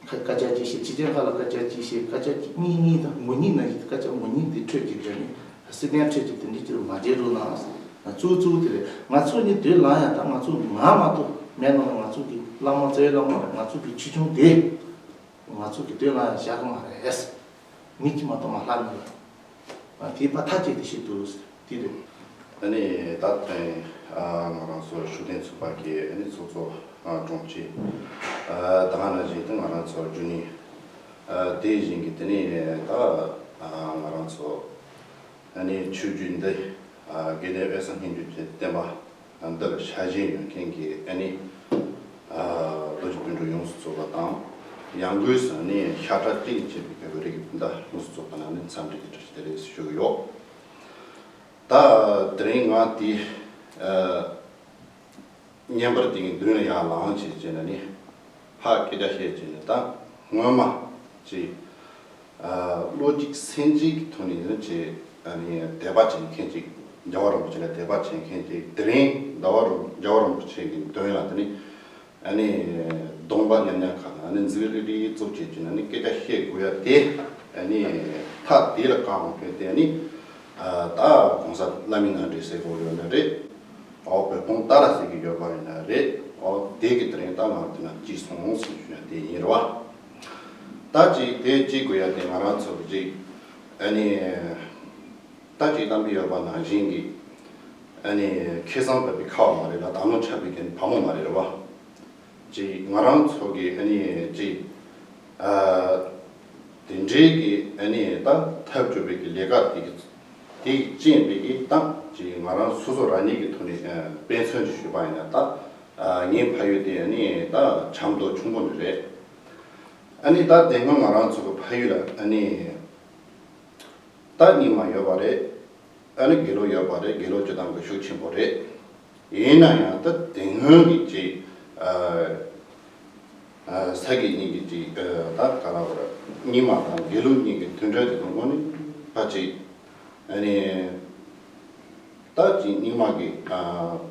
ཁ་སྐད་ཆ་ཅི་བཤད་ཕྱི་རྒྱལ་ཁག་ལ་སྐད་ཆ་ཅི་བཤད་སྐད་ཆ་ཅི་གཉིས་གཉིས་དང་ངོ་གཉིས་ན་ཞིག་སྐད་ཆ་ངོ་གཉིས་དེ་འཕྲོད་ཅིག་བརྗོད་ནས་སྲིད་དོན་འཕྲོད་ཅིག་དེ་འདྲི་ཅིག་མ་བརྗེད་རོགས་གནང་། གཙོ་བོ་གཙོ་བོ་དེ་རེད། ང་ཚོ་ནི་དུས་ལངས་ཡང་ད་ང་ཚོ་ང་མ་གཏོགས་མེད་ནོ་ང་ཚོ་གི་བླ་མ་རྩ་བའི་བླ་མ་རེད། ང་ཚོ་གི་ཆོས་སྐྱོང་དེ། ང་ཚོ་གི་དོན་ལ་བཞག་གི་མ་རེད། མི་གཅིག་མ་གཏོགས་མ་ལྷག་མི་ལ། དེའི་པ་ཐག་བཅད་དེ་ཤི་འདུག་དེ་རེད། ཨ་ནི་ད་ཐེངས་ང་རང་ཚོ་ཤུགས་ལྡན་ཚོགས་པ་གི་ཨ་ནི་ཚོགས་གཙོ་དྲུང་ཆེ་ད་ག་ནང་བཞིན་དུ་ང་རང་ཚོ་རྒྱུན་ནས་དེ་བཞིན་གྱི་དེ་ནས་ད་ང་རང་ཚོ། ཨ་ནི་ཆོས་བརྒྱུད་འདི་དགེ་ལྡན་དབེན་ས་སྙན་བརྒྱུད་ཀྱི་བསྟན་པ་འདིར་ཤ་ཞེན་ཡོད་མཁན་གྱི་ཨ་ནི་རྡོ་རྗེ་སྤུན་གྲོགས་ཡོངས་སུ་རྫོགས་པ་དང་ཡང་སྒོས་སུ་ནི་ཤ་ཁྲག་གཅིག་ནས་མཆེད་པའི་བོད་རིགས་འདི་ཡོངས་སུ་རྫོགས་པ་ནང་ནས་འཚམས་འདྲི་གི་བཀྲ་ཤིས་བདེ་ལེགས་ཞུ་གི་ཡོད། ད་དེ་རིང་ང་དེ་བརྙན་པར་དེ་གི་མདུན་ལ་ཡར་ལངས་བྱས་བྱས་ན་ནི་ཧ་སྐད་ཆ་བཤད་བྱས་ནས་ད་སྔོན་མ་ཅིག་བློ་གཅིག་སེམས་གཅིག་གི་ཐོག་ནས་ནི་ཅིག་ཨ་ནི་དད་པ་བྱེད་མཁན་ཅིག་རྒྱལ་བ་རིན་པོ་ཆེ་ལ་དད་པ་བྱེད་མཁན་ཅིག་དེ་རིང་ཟླ་བ་རུ་རྒྱལ་བ་རིན་པོ་ཆེ་གི་མདུན་ལ་དེ་ནི་ཨ་ནི་ གདོང་པ་ཉམས་ཉམས་ཁ་ན་ནི་འཛིག་རི་རི་བཙུགས་བྱས་ཀྱི་ན་ནི་སྐད་ཆ་བཤད་དགོས་ཡ་དེ་ཨ་ནི་ཐག་དེ་ལ་བཀག་འོང་དུས་དེ་ནི་ད་གོང་ས་བླ་མའི་ནང་འདྲེ་ཟེར་དགོས་ཡོད་ན་རེད། ཨོ་བོད་དཔུང་ཏཱ་ར་ཟེར་གྱི་ཡོད་པ་ཡིན་ན་རེད། ཨོ་དེ་གི་དེ་རིང་ད་ང་དེ་ན་ཅི་སོང་ཟེར་ཞུ་ན་དེ་ཡིན་རེད་བ། ད་ཅིག་དེ་ཅིག་དགོས་ཡ་དེ་ང་རང་ཚོ་གི་ཅིག་ཨ་ནི་ད་ཅིག་གཏམ་དཔེ་ཡོད་པ་ནང་བཞིན་གྱི་ཨ་ནི་ཁེ་བཟང་བབས་པའི་ཁ་བ་མ་རེད་ལ་དག་མོ་ཆགས་པའི་གན་བ་མོ་མ་རེད་རེད་བ། ཅིག་ང་རང་ཚོ་གི་ཨ་ནི་ཅིག་ཨ་དེ་འདྲའི་གི་ཨ་ནི་ད་ཐབས་སྐྱོ་བའི་གི་ལས་ཀ་དེ་གི་དེ་གི་རྐྱེན་པས་གི་ད་ཅིག་ང་རང་སོ་སོ་རང་ཉིད་ཀྱི་ཐོག་ནས་ཨ་དཔེ་མཚོན་ཅིག་ཞུས་པ་ཡིན་ན་ད་ཨ་ངའི་ཕ་ཡུལ་དེ་ཨ་ནི་ད་ཆབ་མདོ་ཆུང་པོ་ནས་རེད། ཨ་ནི་ད་དེ་སྔོན་ང་རང་ཚོ་གི་ཕ་ཡུལ་ལ་ཨ་ནི་ད་རྙིང་མ་ཡོད་པ་རེད། ཨ་ནི་དགེ་ལུགས་ཡོད་པ་རེད། དགེ་ལུགས་སྤྱི་དང་གི་ཤུགས་ཆེན་པོ་རེད། ཡིན་ན་ཡང་ད་དེ་སྔོན་གྱི་ཅིག་ཨ་ཨ་ས་དགེ་གཉིས་ཀྱི་ཅིག་ཨ་ད་ག་རེ་བར་རྙིང་མ་དང་དགེ་ལུགས་གཉིས་ཀྱི་མཐུན་འབྲེལ་དེ་ཚོ་དངོས་གནས་ཕལ་ཆེར་ཨ་ནི་ད་ཅིག་རྙིང་མ་གི་ཨ་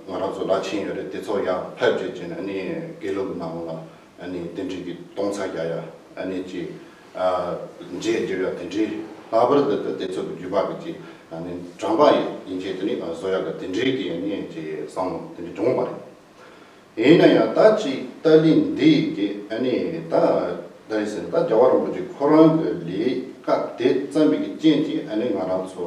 ང་རང་ཚོ་བླ་ཆེན་ཡོད་རེད། དེ་ཚོ་ཡར་ཕེབས་བྱས་བྱས་ནས་ཨ་ནི་དགེ་ལུགས་ཀྱི་ནང་ལ་ཨ་ནི་དེ་འདྲའི་གི་སྟོང་ཚ་རྒྱག་ཡ། ཨ་ནི་ཅིག་ཨ་འཇལ་རྒྱུ་ཡ་དེ་འདྲའི་ལྷག་པར་དུ་དེ་དེ་ཚོ་གི་རྒྱུད་པ་གི་ཅིག་ཨ་ནི་དྲན་པ་ཡིན་བྱས་དེ་ནི་བཟོ་ཡ་གི་དེ་འདྲའི་གི་ཨ་ནི་ཅིག་བསམ་བློ་དེ་འདྲ་བྱུང་བ་རེད། ཡིན་ན་ཡང་ད་ཅིག་ཏཱ་ལའི་འདི་ཡི་གི་ཨ་ནི་ད་ད་རེས་ཟིན་ད་རྒྱལ་བ་རིན་པོ་ཆེ་ཁོ་རང་གི་ལས་ཀ་དེ་བརྩམས་པའི་གི་རྐྱེན་གྱིས་ཨ་ནི་ང་རང་ཚོ་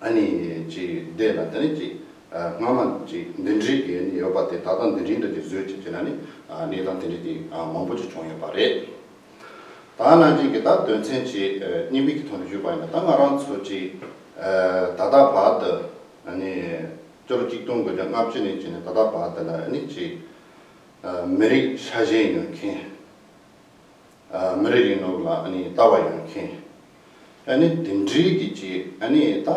ཨ་ནི་ཅིག་བསྡད་ལ་དེ་ནི་ཅིག་ཨ་སྔ་མ་ཅིག་འདི་འདྲའི་གི་ཨ་ནི་ཡོད་པ་དེ་ད་ལྟ་འདི་འདྲའི་འདྲ་ཅིག་བཟོས་ཅིག་བྱས་ན་ནི་ཨ་གནས་སྟངས་དེ་འདྲའི་དེ་ཨ་མང་པོ་ཅིག་བྱུང་ཡོད་པ་རེད། ད་ནང་བཞིན་གྱི་ད་དོན་ཚན་ཅིག་ཨ་གཉིས་པའི་གི་ཐོག་ནས་ཞུས་པ་ཡིན་ན་ད་ང་རང་ཚོ་ཅིག་ཨ་ད་ལྟ་བར་དུ་ཨ་ནི་སྤྱི་ལོ་ཆིག་སྟོང་དགུ་བརྒྱ་ལྔ་བཅུ་ནས་བྱས་ནས་ད་ལྟ་བར་དུ་ལ་ཨ་ནི་ཅིག་ཨ་མི་རིགས་ཤ་ཞེན་ཡོད་མཁན། ཨ་མི་རིགས་རིང་ལུགས་ལ་ཨ་ནི་ལྟ་བ་ཡོད་མཁན། ཨ་ནི་དེ་འདྲའི་གི་ཅིག་ཨ་ནི་ད་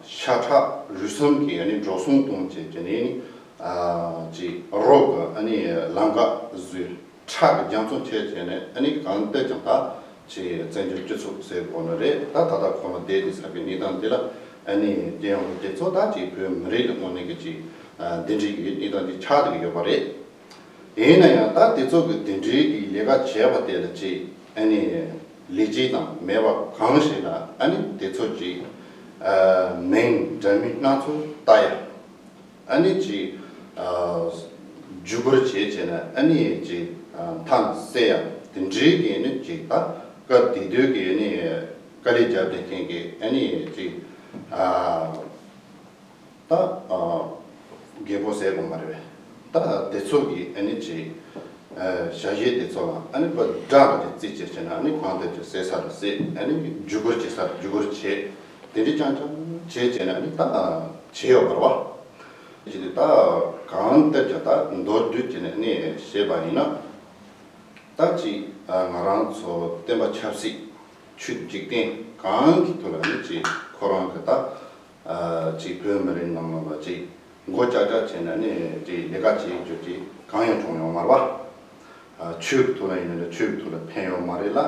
ཤ་ཁྲག་རུས་གསུམ་གྱི་ཨ་ནི་འགྲོ་སོང་གཏོང་བྱས་ཀྱི་ནི་ཨ་ཅིག་རོགས་ཀྱི་ཨ་ནི་ལམ་ཁ་བཟོས། ཁྲག་གི་རྒྱ་མཚོ་འཕྱེལ་བྱས་ནས་ཨ་ནི་གང་ལྟར་ཀྱང་ད་ཅིག་བཙན་བྱོལ་སྤྱི་ཚོགས་ཟེར་དགོས་ནི་རེད། ད་ད་ལྟ་ཁོ་ན་བསྡད་དེ་ས་གི་གནས་སྟངས་འདི་ལ་ཨ་ནི་རྒྱལ་ཡོངས་ཀྱི་དེ་ཚོ་ད་ཅིག་བོད་མི་རིགས་ལ་དངོས་གནས་ཀྱི་ཅིག་ཨ་འདི་འདྲའི་གི་གནས་སྟངས་འདི་ཆགས་བསྡད་ཀྱི་ཡོད་པ་རེད། ཡིན་ན་ཡང་ད་དེ་ཚོ་གི་དེ་འདྲའི་གི་ལས་ཀ་བྱས་པ་དེ་ལ་ཅིག་ཨ་ནི་ལས་བྱེད་དང་མེད་པ་གང་ཞིག་ལ་ཨ་ནི་དེ་ཚོ་ཅིག་ཨ་མིང་འདྲ་མིན་སྣ་ཚོགས་བཏགས་ཡ། ཨ་ནི་ཅིག་ཨ་བརྒྱུད་སྐུར་བྱས་བྱས་ན་ཨ་ནི་ཅིག་ཨ་མཐའ་ན་གསལ་ཡ་དེ་འདྲའི་གི་ཨ་ནི་ཅིག་ད་སྐབས་དེ་དུས་གི་ཨ་ནི་དཀའ་ལས་རྒྱབ་བསྡད་མཁན་གི་ཨ་ནི་ཅིག་ཨ་ད་ཨ་རྒད་པོ་ཟེར་དགོས་མ་རེད་པས། ད་དེ་ཚོ་གི་ཨ་ནི་ཅིག་ཨ་ཞ་ཡི་དེ་ཚོ་ལ་ཨ་ནི་པ་དགྲ་ལ་ཅིག་རྩིས་བྱས་བྱས་ན་ཨ་ནི་གང་ལྟར་ཅིག་བསད་ས་ལ་བསད། ཨ་ནི་བརྒྱུད་སྐུར་བྱེད་ས་ལ་བརྒྱུད་སྐུར་བྱེད། དེ་འདྲའི་རྐྱང་རྐྱང་བྱས་བྱས་ན་ཨ་ནི་ད་བྱས་ཡོད་པ་རེད་བ། ཅིག་དེ་ད་གང་ལྟར་ཀྱང་ད་མདོར་བསྡུས་བྱས་ནས་ཨ་ནི་བཤད་པ་ཡིན་ན། ད་ཅིག་ཨ་ང་རང་ཚོ་བསྟན་པ་ཆབ་སྲིད་ཆོས་འཇིག་རྟེན་གང་གི་ཐོག་ལ་ནི་ཅིག་ཁོ་རང་གི་ད་ཨ་ཅིག་བོད་མི་རིགས་ནང་ལོགས་ལ་ཅིག་མགོ་ལྕག་ལྕག་བྱས་ན་ནི་ཅིག་ལས་ཀ་བྱེད་རྒྱུ་ཅིག་གང་ཡང་བྱུང་ཡོད་མ་རེད་བ། ཨ་ཆོས་ཀྱི་ཐོག་ལ་ཡིན་ན་ཆོས་ཀྱི་ཐོག་ལ་ཕན་ཡོད་མ་རེད་ལ།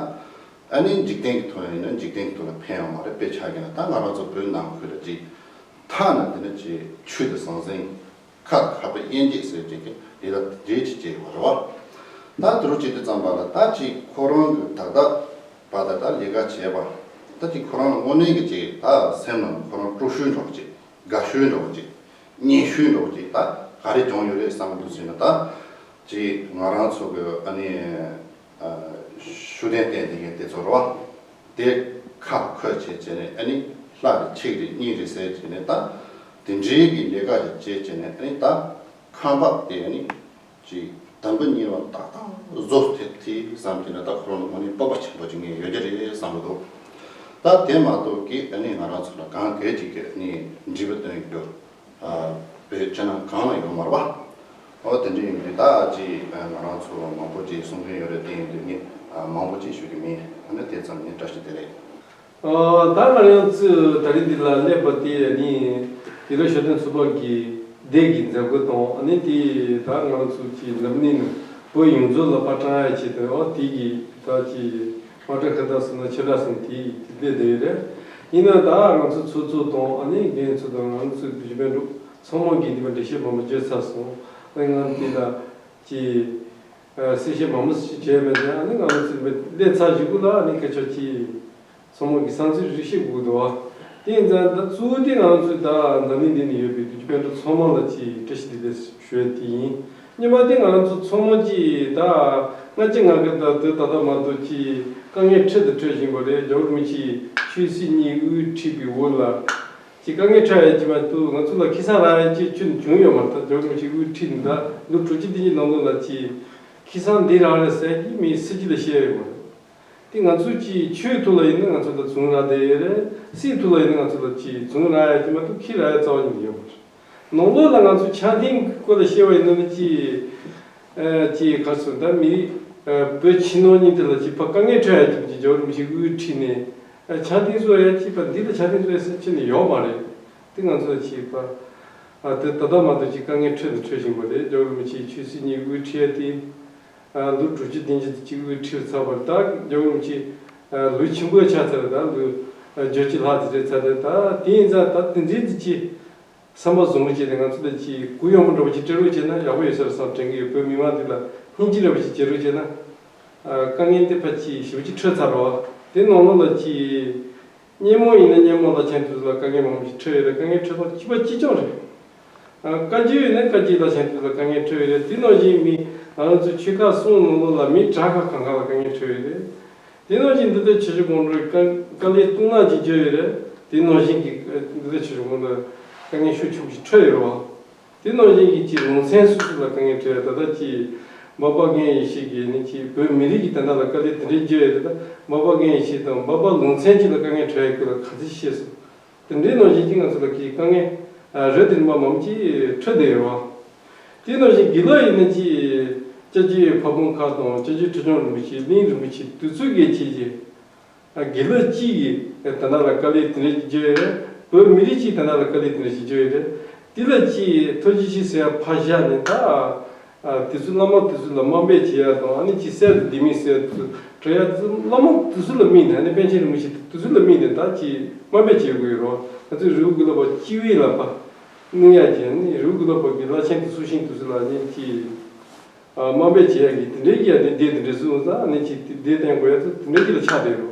ཨ་ནི་འཇིག་རྟེན་གྱི་ཐོག་ལ་ཡིན་ན་འཇིག་རྟེན་གྱི་ཐོག་ལ་ཕན་ཡོད་མ་རེད། དཔེ་ཆ་གི་ན་ད་ང་རང་ཚོ་བོད་ནང་ཁུལ་ལ་ཅིག་ཐ་ན་དེ་ནི་ཅིག་ཆོས་དང་ཟང་ཟིང་། ཁ་ཁ་བའི་དབྱེ་འབྱེད་ཟེར་བྱེད་ཀྱི་དེ་ལ་རེ་ཅིག་བྱས་ཡོད་རེད་བ། ད་དེ་རུ་བྱེད་དུས་ཙམ་པ་ལ་ད་ཅིག་ཁོ་རང་གི་ད་ལྟ་བར་དུ་ད་ལས་ཀ་བྱས་པ། ད་ཅིག་ཁོ་རང་ལ་དངོས་གནས་ཀྱི་ཅིག་ད་སེམས་ནང་ཁོ་རང་སྤྲོ་ཤོས་འདྲ་བོ་ཅིག་དགའ་ཤོས་འདྲ་བོ་ཅིག་སྙན་ཤོས་འདྲ་བོ་ཅིག་ད་ག་རེ་བྱུང་ཡོད་རེད་བསམ་གྱི་འདུག་ཟེར་ན། ད་ཅིག་ང་རང་ཚོ་གི་ཨ་ནི། ཤུགས་ལྡན་བསྟན་བསྡད་མཁན་དེ་ཚོ་རེད་བ། དེ་ཁ་ཁོལ་བྱས་བྱས་ནས་ཨ་ནི་ལྷ་རེ་ཆིག་རེ་གཉིས་རེ་ཟེར་བྱས་ནས་ད་དེ་འདྲའི་གི་ལས་ཀ་ཞིག་བྱས་བྱས་ནས་ཨ་ནི་ད་ཁང་པ་དེ་ཨ་ནི་ཅིག་དང་པོ་གཉིས་པ་ཏག་ཏག་བཟོ་ཐུབ་ཐུབ་བསམ་གྱི་ན་ད་ཁོ་རང་ལ་དངོས་གནས་སྤོབས་པ་ཆེན་པོ་ཅིག་ངས་ཡོད་ཀྱི་རེད་བསམ་གྱི་འདུག་ད་དེ་མ་གཏོགས་ཀྱི་ཨ་ནི་ང་རང་ཚོ་ལ་གང་གས་ཅིག་གི་ཨ་ནི་འབྲས་བུ་སྟོན་རྒྱུ། བོད་ཕྱི་ནང་གང་ལ་ཡོད་མ་རེད་བ། ཨོ་དེ་འདྲ་ཡིན་དུས་ད་ཅིག་ང་རང་ཚོ་མང་པོ་ཅིག་གསུང་མཁན་ཡོད་རེད། དེ་ཡིན་དུས་ངས་མང་པོ་ཅིག་ཞུ་གི་མིན། ཨ་ནི་དེ་ཙམ་ཡིན། བཀྲ་ཤིས་བདེ་ལེགས། ཨོ་ད་ང་རང་ཚོས་ད་རིང་འདི་ལ་སླེབས་པ་དེ་ནི་དེ་རིང་ཤར་སྟོན་ཚོགས་པ་གི་སྡེ་གི་མཛད་སྒོ་དང་ཨ་ནི་དེ་ད་ང་རང་ཚོ་ཅིག་འཛམ་གླིང་ནང་བོད་ཡོངས་རྫོགས་ལ་པར་བཀྲམ་ཡ་ཆེད་དུ་ཨོ་དེ་གི་ད་ཅིག་དམག་སྒར་ཁ་བརྡ་ཟེར་ན་ཕྱི་དྲག་ཟེར་ན་དེ་དེ་སླེབས་བསྡད་ཡོད་རེད། ཡིན་ན་ད་ང་ཚོ་ཚོགས་གཙོ་དང་ཨ་ནི་རྒན་ཚོ་དང་ང་ཚོ་བོད་པའི་འགྲོ་ཚང་མ་གིས་འདི་པར་འགྲེལ་བཤད་མང་པོ་བརྗོད་ཚར་སོང་། ཨ་ང་འདི་ལ་ཅིག་ གསལ་བཤད་མང་པོ་ཞིག་བྱས་པ་ནས། ཨ་ནི་ང་རང་ཚོའི་ལས་ཚར་གཞུག་གུ་ལ། ཨ་ནི་སྐད་ཆ་གྱིས་ཚང་མ་གི་བསམ་ཚུལ་རེ་བཤད་དགོས་འདུག་བ། དེ་ཡིན་ཙང་ད་གཙོ་བོ་དེ་ང་རང་ཚོའི་ད་འཛམ་གླིང་འདི་ནས་ཡོད་པའི་བོད་ཀྱི་སྤུན་ཟླ་ཚང་མ་ལ་ཅིག་བཀྲ་ཤིས་བདེ་ལེགས་ཞུ་ཡ་དེ་ཡིན། གཉིས་པ་དེ་ང་རང་ཚོ་ཚང་མ་ཅིག་ད་སྔ་ཕྱི་ང་གི་ད་དུས་ད་ལྟ་མ་གཏོགས་ཅིག་དཀའ་ངལ་འཕྲད་དང་འཕྲད་བཞིན་པ་རེད། རྒྱལ་བ་རིན་པོ་ཆེ་ཆོས་སྲིད་གཉིས་དབུ་ཁྲིད་པའི་འོག་ལ་ཅིག་དཀའ་ངལ་འཕྲད་ཡ་ཅིག་མ་གཏོགས། ང་ཚོ་ལ་ཁེ་བཟང་རག་ཡ་ཅིག་ཁྱོན་བྱུང་ཡོད་མ་རེད། ད་རྒྱལ་བ་རིན་པོ་ཆེ་དབུ་ཁྲིད་ནས་ད་ལོ་དྲུག་ཅུ་བདུན་ཅུ་ནང་ལོགས་ལ་ཅིག་ཁེ་བཟང་འདི་རག་རེད་ཟེར་གྱི་མི་སྲིད་སྤྱི་ལ་བཤད་ཡོད་མ་རེད། དེ་ང་ཚོ་ཅིག་ཆོས་ཐོག་ལ་ཡིན་ན་ང་ཚོ་ལ་བྱུང་རག་བསྡད་ཡོད་རེད། སྲིད་ཐོག་ལ་ཡིན་ན་ང་ཚོ་ལ་ཅིག་བྱུང་རག་ཡ་ཅིག་མ་གཏོགས་ཁེ་རག་ཡ་རྩ་བ་ཉིད་ནས་ཡོད་མ་རེད། ནང་ལོགས་ལ་ང་ཚོ་ཆ་མཐུན་སྐོར་ལ་བཤད་པ་ཡིན་ན་ནི་ཅིག་ཨ་ཅིག་ག་རེ་ཟེར། ད་མི་རིགས་ཨ་བོད་ཕྱི་ནང་གཉིས་དེ་ལ་ཅིག་ཕར་དཀའ་ངལ་འཕྲད་ཡ་ཅིག་ཅིག་རྒྱལ་བ་རིན་པོ་ཆེ་དབུ་ཁྲིད་ནས་ཨ་ཆ་མཐུན་བཟོ་ཡ་ཅིག་པ་འདི་ལ་ཆ་མཐུན་བཟོ་ཡ་ཟེར་ཅིག་ནི་ཡོད་མ་རེད། དེ་ང་ཚོ་ཅིག་པ་ཨ་དེ་ད་ལྟ་མ་གཏོགས་ཅིག་དཀའ་ངལ་འཕྲད་དང་འཕྲད་བཞིན་པ་རེད། རྒྱལ་བ་རིན་པོ་ཆེ་ཆོས་སྲིད་གཉིས་དབུ་ཁྲིད་ཡ་དེ། ཨ་ལོ་དྲུག་ཅུ་བདུན་ཅུ་དེ་གཅིག་དབུ་ཁྲིད་ཚར་བ་རེད། ད་རྒྱལ་བ་རིན་པོ་ཆེ་ཨ་ལོ་ཆེན་པོ་ཆགས་ཚར་རེད། ད་ལོ་ཨ་བརྒྱད་ཅུ་ལྷག་ཙམ་རེད་ཚར་རེད། ད་དེ་ཡིན་ཙང་ད་དེ་འདྲའི་དེ་ཅི་བསམ་པ་བཟང་པོ་བྱས་ཏེ་ང་ཚོ་ལ་ཅིག་གུ་ཡངས་པོ་འདྲ་པོ་ཅིག་སྤྲད་རོགས་བྱས་ན་ཡག་པོ་ཡོད་ས་རེད་བསམ་དྲན་གྱི་ཡོད། བོད་མི་མང་འདི་ལ་སྙིང་རྗེ་འདྲ་པོ་ཅིག་བྱེད་རོགས་བྱས་ན། ཨ་དཀའ་ངལ་འདི་ཕལ་ཆེར་ཞེ་པོ་ཅིག་འཕྲད་ཚར་རེད་བ། དེ་ནང་ལོགས་ལ་ཅིག་སྙན་མོ་ཡིན་ན་སྙན་མོ་ལ་ཆེན་དུས་ལ་དཀའ་ངལ་མང་པོ་ཞིག་འཕྲད་ཡོད་རེད། དཀའ་ངལ་འཕྲད་སྟངས་གཅིག་པ་གཅིག་རྐྱང་རེད། ཨ་བཀའ་བརྒྱུད་ཡིན་ན་བཀའ་བརྒྱུད་ལ་ཆེན་དུས་ལ་དཀའ་ངལ་འཕྲད་ཡོད་རེད། དེ་ནང་བཞིན་མི་ང་རང་ཚོའི་ཆོལ་ཁ་གསུམ་ནང་ལོགས་ལ་མི་དྲག་ཁ་གང་ག་ལ་དཀའ་ངལ་འཕྲད་ཡོད་རེད། དེ་ནང་བཞིན་འདི་ལྟར་ཆོས་བརྒྱུད་གང་རུང་དཀའ་དཀའ་ལས་སྟོང་ནག་ཅིག་བརྒྱབ་ཡོད་རེད། དེ་ནང་བཞིན་གྱི་འདི་ལྟར་ཆོས་བརྒྱུད་གང་རུང་དཀའ་ངལ་ཤུགས་ཆེན་པོ་ཞིག་འཕྲད་ཡོད་རེད་བ། དེ་ནང་བཞིན་གྱི་ཅིག་ལུང་ཚན་སོ་སོ་ལ་དཀའ་ངལ་འཕྲད་ཡོད། ད་ལྟ་ཅིག་འབའ་པ་རྒན་ཡེ་ཤེས་ཀྱིས་ནི་ཅིག་བོད་མི་རིགས་ཀྱི་དོན་དག་ལ་དཀའ་ལས་དེ་འདྲའི་བརྒྱབ་ཡོད་རེད། ད་འབའ་པ་རྒན་ཡེ་ཤེས་དང་འབའ་པ་ལུང་ཚན་གཅིག་ལ་དཀའ་ངལ་འཕྲད་ཡོད་སྐོར་ལ་ག་ཚོད་བཤད་སོང་། དེ་འདྲའི་ནང་བཞིན་གྱི་ང་ཚོ་ལ་གི་དཀའ་ངལ་རེ་དེ་རིམ་པ་མང་པོ་ཅིག་འཕྲད་བསྡད་ཡོད་བ། དེ་ནང་བཞིན་དགེ་ལགས་ཡིན་ན་ཅིག་སྐྱབས་རྗེ་ཕ་བོང་ཁ་དང་སྐྱབས་རྗེ་ཁྲི་བྱང་རིན་པོ་ཆེ་གླིང་རིན་པོ་ཆེ་དེ་ཚོ་གིས་བྱས་རྗེས། དགེ་ལགས་གཅིག་གིས་ད་ལྟ་ལ་དཀའ་ལས་དེ་འདྲ་ཞིག་བརྒྱབ་ཡོད་རེད། བོད་མི་རིགས་གཅིག་ད་ལྟ་ལ་དཀའ་ལས་དེ་འདྲ་ཞིག་བརྒྱབ་ཡོད་རེད། དེ་ལ་ཅིག་ཐུགས་རྗེ་ཆེ་ཟེར་ཡ་ཕར་བཞག་ནས། ད་དེ་ཚོ་བླ་མ་དེ་ཚོ་ལ་དམའ་འབེབས་བྱེད་ཡ་དང་། ཨ་ནི་ཅིག་གསེར་དང་ལྡེ་མིག་ཟེར་ཡ་དེ་ཚོ་སྤྲད་ཡ་དེ་ཚོ་བླ་མ་དེ་ཚོ་ལ་དམིགས་ནས། ཨ་ནི་པཎ་ཆེན་རིན་པོ་ཆེ་དེ་ཚོ་ལ་དམིགས་ནས་ད་ཅིག་དམའ་འབེབས་བྱེད་དགོས་ཡོད་རེད། ང་ཚོའི་རི་བོ་དགེ་ལུགས་པ་སྤྱི་བོའི་ལ་ཕར་གནོན་ཡ་བྱས། ཨ་ནི་རི་བོ་དགེ་ལུགས་པ་གི་བླ་ཆེན་དང་སྲོག་ཤིང་དེ་ཚོ་ལ་ཨ་ནི་ཅིག་ཨ་དམའ་འབེབས་བྱེད་ཡ་གི་དེ་འདྲའི་གི་ཡ་དེ་སྡེ་དེ་འདྲ་བཟོས་ཙང་། ཨ་ནི་ཅིག་དེ་སྡེ་བསྟེན་དགོས་ཡ་ཚོ་དེ་འདྲའི་གི་ལ་ཆགས་བསྡད་རེད།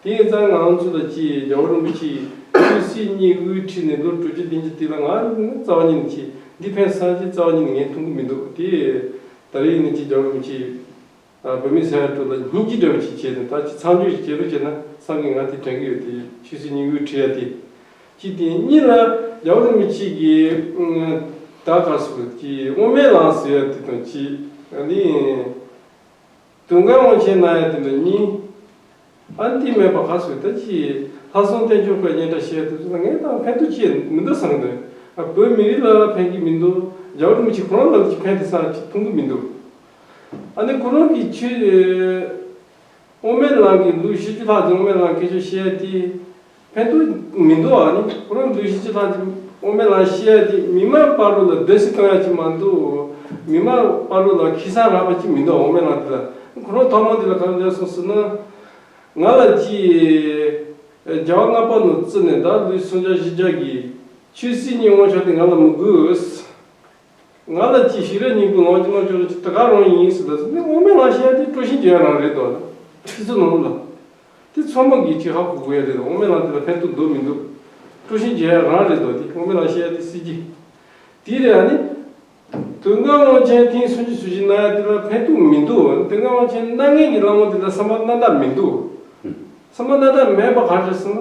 དེ་ཡིན་ཙང་ང་རང་ཚོ་ལ་ཅིག་རྒྱལ་བ་རིན་པོ་ཆེ་ཆོས་སྲིད་གཉིས་དབུ་ཁྲིད་ནས་ལོ་དྲུག་ཅུ་བདུན་ཅུ་དེ་ལ་ང་རྩ་བ་ཉིད་ནས་ཅིག་འདི་ཕན་ས་ཅིག་རྩ་བ་ཉིད་ནས་ངས་མཐོང་གི་མི་འདུག། དེ་ད་རེས་ཡིན་ན་ཅིག་རྒྱལ་བ་རིན་པོ་ཆེ་ཨ་བོད་མི་ས་ཡ་དྲུག་ལ་སྙིང་རྗེ་འདྲ་བོ་ཅིག་བྱས་ནས། ད་ཅིག་མཚམས་འཇོག་ཅིག་བྱེད་རོགས་བྱས་ན་བསམ་གི། ང་དེ་དྲན་གི་ཡོད། དེ་ཆོས་སྲིད་གཉིས་དབུ་ཁྲིད་ཡ་དེ། གཅིག་དེ། གཉིས་ལ་རྒྱལ་བ་རིན་པོ་ཆེ་གིས་ཨ་ད་ག་རེ་ཟེར་དགོས། ཅིག་དབུ་མའི་ལམ་ཟེར་ཡ་དེ་དང་། ཅིག་ཨ་ནི་དུང་དཀར་དབང་ཆེན་གནང་ཡ་དེ་དང་གཉིས། ཨ་ནི་དེ་མེད་པ་ག་རེ་ཟེར་དགོས། ད་ཅིག་ལྷག་བསམ་རྟེན་འབྱུང་སྐུ་སྙན་གྲགས་བཤད་ཡ་དེ་ཚོ་ལ་ངས་ད་ཕན་ཐོགས་ཅི་མི་འདུག་བསམ་གི་འདུག། ཨ་བོད་མི་རིགས་ལ་ཕན་གི་མི་འདུག། རྒྱལ་བ་རིན་པོ་ཆེ་ཁོ་རང་ལ་ཅིག་ཕན་ཐོགས་ས་ཅིག་མཐོང་གི་མི་འདུག། ཨ་ནི་ཁོ་རང་གིས་ཆོས་དབུ་མའི་ལམ་གྱི་ལོ་བཞི་བཅུ་ལྷག་ཙམ་དབུ་མའི་ལམ་སྐད་ཆ་བཤད་ཡ་དེ་ཕན་ཐོགས་མི་འདུག། ཨ་ནི་ཁོ་རང་ལོ་བཞི་བཅུ་ལྷག་ཙམ་དབུ་མའི་ལམ་བཤད་ཡ་དེ་མི་མང་བར་ལ་སྡོད་སྲིད་གཏོང་ཡ་ཅིག་མ་གཏོགས། མི་མང་བར་ལ་ཁེ་བཟང་རག་པ་ཅིག་མི་འདུག། དབུ་མའི་ལམ་དེ་ལ། ཁོ་རང་ཐོག་མ་དེ་ལ་ག་རེ་ལབ་སོང་ཟེར་ན། ང་ལ་ཅིག་རྒྱལ་བ་ལྔ་པ་ནས་བརྩིས་ནས་ད་ལོ་སུམ་བརྒྱ་བཞི་བརྒྱ་གི་ཆོས་སྲིད་གཉིས་དབང་ཆ་དེ་ང་ལ་མི་དགོས། ང་ལ་ཅིག་ཤེས་རབ་སྙིང་པོའི་ངང་ཅིག་ལོངས་སྤྱོད་ཅིག་དེ་ག་རང་ཡིན་ཟེར་ལ་ཟེར་ནས། དབུ་མའི་ལམ་བཤད་ཡ་དེ་སྤྲོ་ཞིང་རྒྱས་ཡ་རང་རེད་དོ། ཁྱེད་ཚོ་ནང་ལ་དེ་ཚང་མ་གིས་ཅིག་ཧ་གོ་དགོས་ཡ་རེད་དོ། དབུ་མའི་ལམ་དེ་ལ་ཕན་ཐོགས་འདུག་མི་འདུག། སྤྲོ་ཞིང་རྒྱས་ཡ་རང་རེད་དོ། དེ་དབུ་མའི་ལམ་བཤད་ཡ་དེ་སྲིད་ཀྱི་དེ་རེད། ཨ་ནི་དུང་དཀར་དབང་ཆེན་ཐེངས་སུམ་ཅུ་སོ་བཞི་གནང་ཡ་དེ་ལ་ཕན་ཐོགས་མི་འདུག། དུང་དཀར་དབང་ཆེན་གནང་མཁན་གྱི་བླ་མ་དེ་ལ་བསམ་པ་རྣམ་དག་མི་འདུག། བསམ་པ་རྣམ་དག་མེད་པ་ག་རེ་རེད་ཟེར་ན།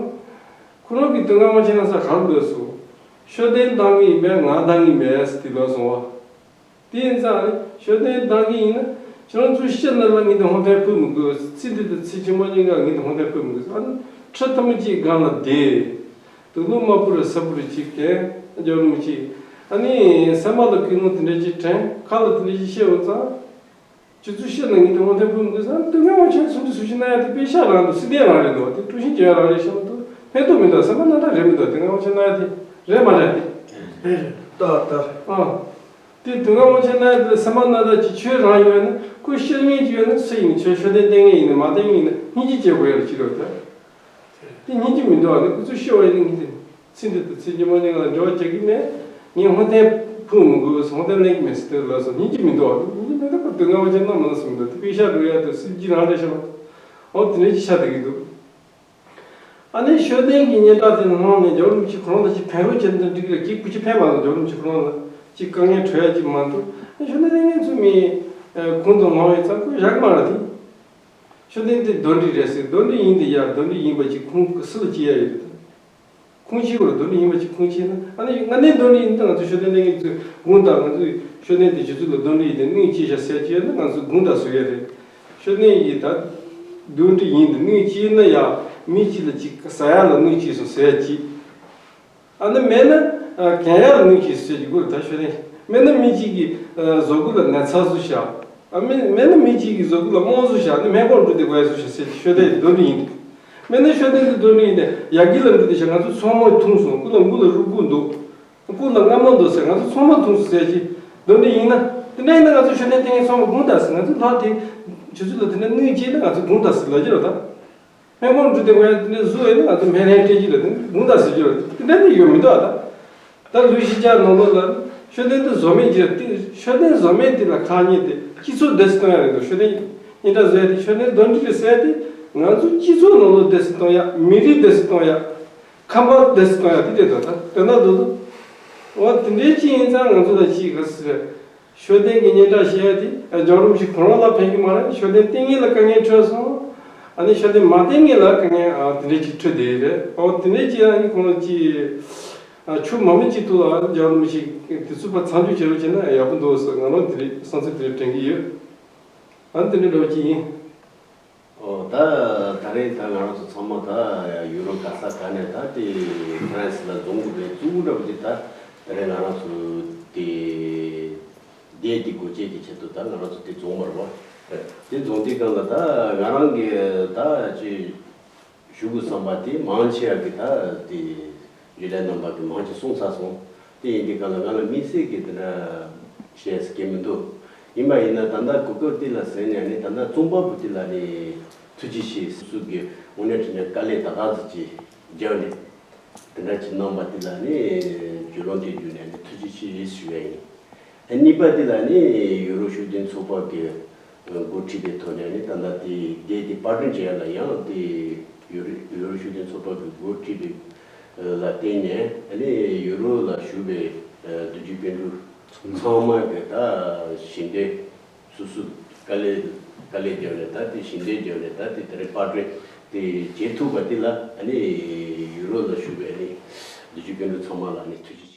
ཁོ་རང་གིས་དུང་དཀར་དབང་ཆེན་གནང་ས་ག་རེ་ལབ་སོང་། ཤུགས་ལྡན་གཏོང་གི་ཡིན་པས་ང་གཏོང་གི་མེད་ཟེར་དེ་ལབ་སོང་བ། དེ་ཡིན་ཙང་ནི་ཤུགས་ལྡན་གཏོང་གི་ཡིན་ན་ཁྱེད་རང་ཚོ་སྤྱིར་ན་ལ་ངས་དེ་ཧོན་ཐན་ཕུལ་མི་དགོས། ཚེ་འདི་དང་ཚེ་ཕྱི་མ་གཉིས་ཀ་ངས་དེ་ཧོན་ཐན་ཕུལ་མི་དགོས། ཨ་ནི་ཁྲི་ཐུང་ངུ་གཅིག་སྒང་ལ་བསྡད། དུག་ལོག་དམར་པོ་རེད་སེར་པོ་རེད་ཅིག་གན་རྒྱབ་རུམ་གཅིག། ཨ་ནི་སེམས་པ་ལ་ཀུན་སློང་དེ་འདྲ་ཅིག་དྲན། ཁ་ལ་དེ་འདྲ་ཅིག་བཤད་འོང་ཙང་། ཁྱེད་ཚོས་བཤད་ན་ངས་དེ་ཧོན་ཐན་ཕུལ་མི་དགོས་ཟེར། དུང་དཀར་དབང་ཆེན་སུམ་ཅུ་སོ་བཞི་གནང་ཡ་དེ་དཔེ་ཤག་རང་འདུག། སྲིད་དོན་རང་རེད་འདུག། དེ་སྤྲོ་ཞིང་རྒྱས་ཡ་རང་རེད་ཤག་མ་གཏོགས་ཕན་ཐོགས་མི་འདུག། བསམ་པ་རྣམ་དག་རེད་མི་འདུག། དུང་དཀར་དབང་ཆེན་གནང་ཡ་དེ་རེད་མ་རེད། རེད་རེད། ལྟ་ལྟ། ཨ། དེ་དུང་དཀར་དབང་ཆེན་གནང་ཡ་དེ་ལ་སེམས་པ་རྣམ་དག་ཅིག་ཁྱོད་རང་ཡོད་ན། ཁོ་བཤད་མཁན་ཅིག་ཡོད་ན་སུ་ཡིན། ཁྱོད་ཤུགས་ལྡན་བསྟེན་མཁན་ཡིན་ན་མ་བསྟེན་མཁན་ཡིན་ན་སྙིང་རྗེ་སྐྱེ་དགོས་ཡ་ལ་ཅི་རེད་ད། དེ་སྙིང་རྗེ་མི་འདུག་ཨ། དེ་ཁོ་ཚོས་བཤད་པ་ཡིན་ན་ངས་དེ་ཚེ་འདི་དང་ཚེ་ཕྱི་མ་གཉིས་ཀ་ལ་འབྲེལ་བ་བྱེད་ཀྱི་མེད། ངས་ཧོན་ཐན་ཕུལ་མི་དགོས། ཧོན་ཐན་ལེན་གྱི་མེད་ཟེར་དེ་ལབ་སོང་། སྙིང་རྗེ་མི་འདུག་ཨ། སྙིང་རྗེ་མེད་ན་ཁོ་ ལྔ་པ་ཅན་རྣམས་མ་ལ་སོང་འདུག་དེ་དཔེ་ཤ་འགྲོ་ཡ་དང་སྲིད་ཀྱི་རང་རེ་ཤ། འོ་དེ་འདྲ་ཅིག་ཆགས་བསྡད་ཀྱི་འདུག་ཨ་ནི་ཤོད་ལྡན་གྱི་སྙན་གྲགས་དེ་ནང་ནས་རྒྱལ་བ་རིན་པོ་ཆེ་ཁོ་རང་ད་ཅིག་ཕན་རོགས་བྱེད་ན་འགྲིག་གི་རེད། ཁྱེད་སྐུ་ཕྱི་ཕན་མ་གཏོགས་རྒྱལ་བ་རིན་པོ་ཆེ་ཁོ་རང་ལ་ཅིག་དཀའ་ངལ་འཕྲད་ཡ་ཅིག་མ་གཏོགས། ཨ་ནི་ཤོད་ལྡན་ལྟས་ངན་ཚོ་མི་ཁོང་དུ་མ་བས་ཙང་ཁོ་བཞག་མ་ར་དེ། ཤོད་ལྡན་དེ་གདོན་འདྲེ་རེད་ཟེར། གདོན་འདྲེ་ཡིན་དེ་ཡ་གདོན་འདྲེ་ཡིན་པ་ཅིག་ཁུངས་སུ་ལ་སྐྱེལ་ཡ་ཡོད་རེད། ཁུངས་སྐྱེལ་བར་གདོན་འདྲེ་ཡིན་པ་ཅིག་ཁུངས་སྐྱེལ་ན། ཨ་ནི་ང་ནི་གདོན་འདྲེ་ཡིན་ད་ང་ཚོ་ཤོད་ལྡན་ལྟས་ངན་ཚོས་དགོངས་དག་ང་ཚོས་ཤོད་ལྡན་དེ་ཁྱེད་ཚོ་ལ་གདོན་འདྲེ་ཡིན་དེ་གནོད་སྐྱེལ་ཤ་ཟེར་གྱི་ཡོད་ན་ང་ཚོས་དགོངས་དག་ཟེར་ཡ་རེད། ཤོད་ལྡན་ཡིན་ད་གདོན་འདྲེ་ཡིན་དེ་གནོད་སྐྱེལ་ན་ཡ་མི་གཅིག་ལ་གཅིག་ཟ་ཡ་ལ་གནོད་སྐྱེལ་སོང་ཟེར་ཡ་གཅིག་ཨ་ནི་མེད་ན་གན་ཡག་ལ་གནོད་སྐྱེལ་ཟེར་གྱི་དགོས་རེད་ད་ཤོད་ལྡན། མེད་ན་མི་གཅིག་གི་བཟོ་བཀོད་ལ་ན་ཚ་བཟོ་བྱ། ཨ་མེད་མེད་ན་མི་གཅིག་གི་བཟོ་བཀོད་ལ་རྨོངས་བཟོ་བྱ་ནི་སྨན་ཁང་འགྲོ་དེ་དགོས་ཡ་བཟོ་བྱ་ཟེར་གྱི་ཤོད་ལྡན་གདོན་འདྲེ་ཡིན། མེད་ན་ཤོད་ལྡན་དེ་གདོན་འདྲེ་ཡིན་ནས་ཡ་གི་ལ་འགྲོ་དེ་བྱ་ང་ཚོ་ཚང་མ་འཐུང་སོང་སྐུ་ལ་མགོ་ལ་རུས་ཁུག་འདུག་སྐུ་ལ་རྔ་མ་འདུག་ཟེར་ང་ཚོ་ཚང་མ་འཐུང་སོང་ཟེར་གྱི་གདོན་འདྲེ་ཡིན་ན། དེ་འདྲ་ཡིན་ན་ང་ཚོ་ཤོད་ལྡན་ལྟས་ངན་ཚང་མ་དགོངས་དག་ཟེར། ང་ཚོ་ལྷག་དེ་ཁྱེད་ཚོ་ལ་དེ་འདྲ་གནོད་སྐྱེལ་ན་ང་ཚོ་དགོངས་དག་ཟེར་ལབ་ཀྱི་རེད་ད། སྨན་ཁང་འགྲོ་དེ་དགོས་ཡ་དེ་འདྲ་བཟོ་ཡོད་ན་ང་ཚོ་སྨན་ལན་སྤྲད་ཀྱི་རེད། དེ་འདྲ་ནི་ཡོད་མི་འདུག་ཨ་ད། ད་ལུས་ཤེས་བྱ་ནང་ལོགས་ལ་ཤོད་ལྡན་དེ་བཟོ་མེད་ཀྱི་དེ་ཤོད་ལྡན་བཟོ་མེད་དེ་ལ་ཁག་ཉེས་དེ་སྤྱི་ཚོགས་བདེ་སྲུང་གཏོང་ཡ་རེད་འདུག་ཤོད་ལྡན་སྙན་གྲགས་བཟོ་ཡ་དེ་ཤོད་ལྡན་གདོན་འདྲེ་རེད་ཟེར་ཡ་དེ་ང་ཚོ་སྤྱི་ཚོགས་ནང་ལོགས་བདེ་སྲུང་གཏོང་ཡ་མི་རིགས་བདེ་སྲུང་གཏོང་ཡ་ཁམས་པ་བདེ་སྲུང་གཏོང་ཡ་དེ་རེད་འདུག་ད་དོན་དག་འདུག་འོ་དེ་འདྲའི་ཅིག་ཡིན་ཙང་ང་ཚོ་ལ་ཅིག་ག་ཟེར། ཤོད་ལྡན་གྱི་སྙན་གྲགས་ཞེས་ཡ་དེ་རྒྱལ་བ་རིན་པོ་ཆེ་ཁོ་རང་ལ་ཕན་གྱི་མ་རེད། ཤོད་ལྡན་ལྟས་ངན་ལ་དཀའ་ངལ་འཕྲད་སོང་། ཨ་ནི་ཤོད་ལྡན་མ་ལྟས་ངན་ལ་དཀའ་ངལ་ཨ་དེ་འདྲས་ཅིག་འཕྲད་བསྡད་ཡོད་རེད། ཨོ་དེ་འདྲས་ཅིག་ཨ་ནི་ཁོང་ལ་ཅིག་ཨ་ཆུ་མ་མི་ཅིག་ཐུག་ལ་རྒྱལ་བ་རིན་པོ་ཆེ་དེ་ཚོ་ཕར་མཚམས་འཇོག་བྱེད་རོགས་བྱས་ན་ཡག་པོ་འདུག་ཟེར་ང་རང་དེ་རེད་བསམ་ཚུལ་དེ་རེད་དྲན་གྱི་ཡོད། ཨ་ནི་དེ་འདྲས་འདྲ་བོ་ཅིག་ཡིན། ཨོ་ད་ད་རེས་ད་ང་རང་ཚོ་ཚང་མ་ད་ཡུ་རོབ་ག་ས་ག་ནས་ད་དེ་ཧྥ་རན་སི་ལ་འཛོམས་དགོས་པའི་གཙོ་བོ་འདྲ་པོ་དེ་ད་ད་རེས་ང་རང་ཚོ་དེ་བསྡད་དེ་སྒོ་འབྱེད་ཀྱི་ཆེད་དུ་ད་ང་རང་ཚོ་དེ་འཛོམས་པ་རེད་པ། དེ་འཛོམས་དུས་སྒང་ལ་ད་ང་རང་གི་ད་ཅི་ཞུ་དགོས་བསམ་པ་དེ་མང་ཆེ་བ་གི་ད་དེ་ཡུལ་ལྷན་རྣམ་པ་གི་མང་ཆེ་གསུངས་ཚར་སོང་། དེ་ཡིན་དུས་སྒང་ལ་ང་ལ་དམིགས་བསལ་གྱི་དེ་འདྲ་བཤད་ས་གང་མི་འདུག་ཡིན་པ་ཡིན་ན་ད་ལྟ་གོ་སྐབས་འདི་ལ་ཟིན་ནས་ནི་ད་ལྟ་རྩོམ་པ་པོ་འདི་ལ་ནི་ཐུགས་རྗེ་ཆེ་སུ་གི་དངོས་གནས་དྲང་གནས་དཀའ་ལས་ད་ག་ཙམ་ཅིག་བརྒྱབ་ནས་དེ་འདྲ་ཅིག་གནང་བ་འདི་ལ་ནི་བརྒྱུད་ལམ་དེ་བརྒྱུད་ནས་ནི་ཐུགས་རྗེ་ཆེ་ཞུ་བ་ཡིན། གཉིས་པ་འདི་ལ་ནི་ཡུ་རོབ་ཤུགས་ལྡན་ཚོགས་པ་གི་འགོ་ཁྲིད་པའི་ཐོག་ནས་ནི་ད་ལྟ་དེ་སྡེ་དེ་པར་སྐྲུན་བྱེད་ཡ་ལ་ཡང་དེ་ཡུ་རོ་ཡུ་རོབ་ཤུགས་ལྡན་ཚོགས་པ་གི་འགོ་ཁྲིད་པའི་ལ་བརྟེན་ནས་ནི་ཡུ་རོབ་ལ་བཞུགས་པའི་བདུད་འཇོམས་སྐྱེ་འགྲོ་ཚང་མ་གི་ད་ཞི་བདེ་སོ་སོ་དཀའ་ལས་དཀའ་ལས་བརྒྱབ་ནས་ད་དེ་ཞི་བདེ་བརྒྱབ་ནས་ད་དེ་དེ་རིང་པར་སྐྲུན་དེ་བྱེད་ཐུབ་པ་དེ་ལ་ནི་ཡུ་རོབ་ལ་བཞུགས་པའི་ནི་བདུད་འཇོམས་སྐྱེ་འགྲོ་ཚང་མ་ལ་ནི་ཐུགས་རྗེ་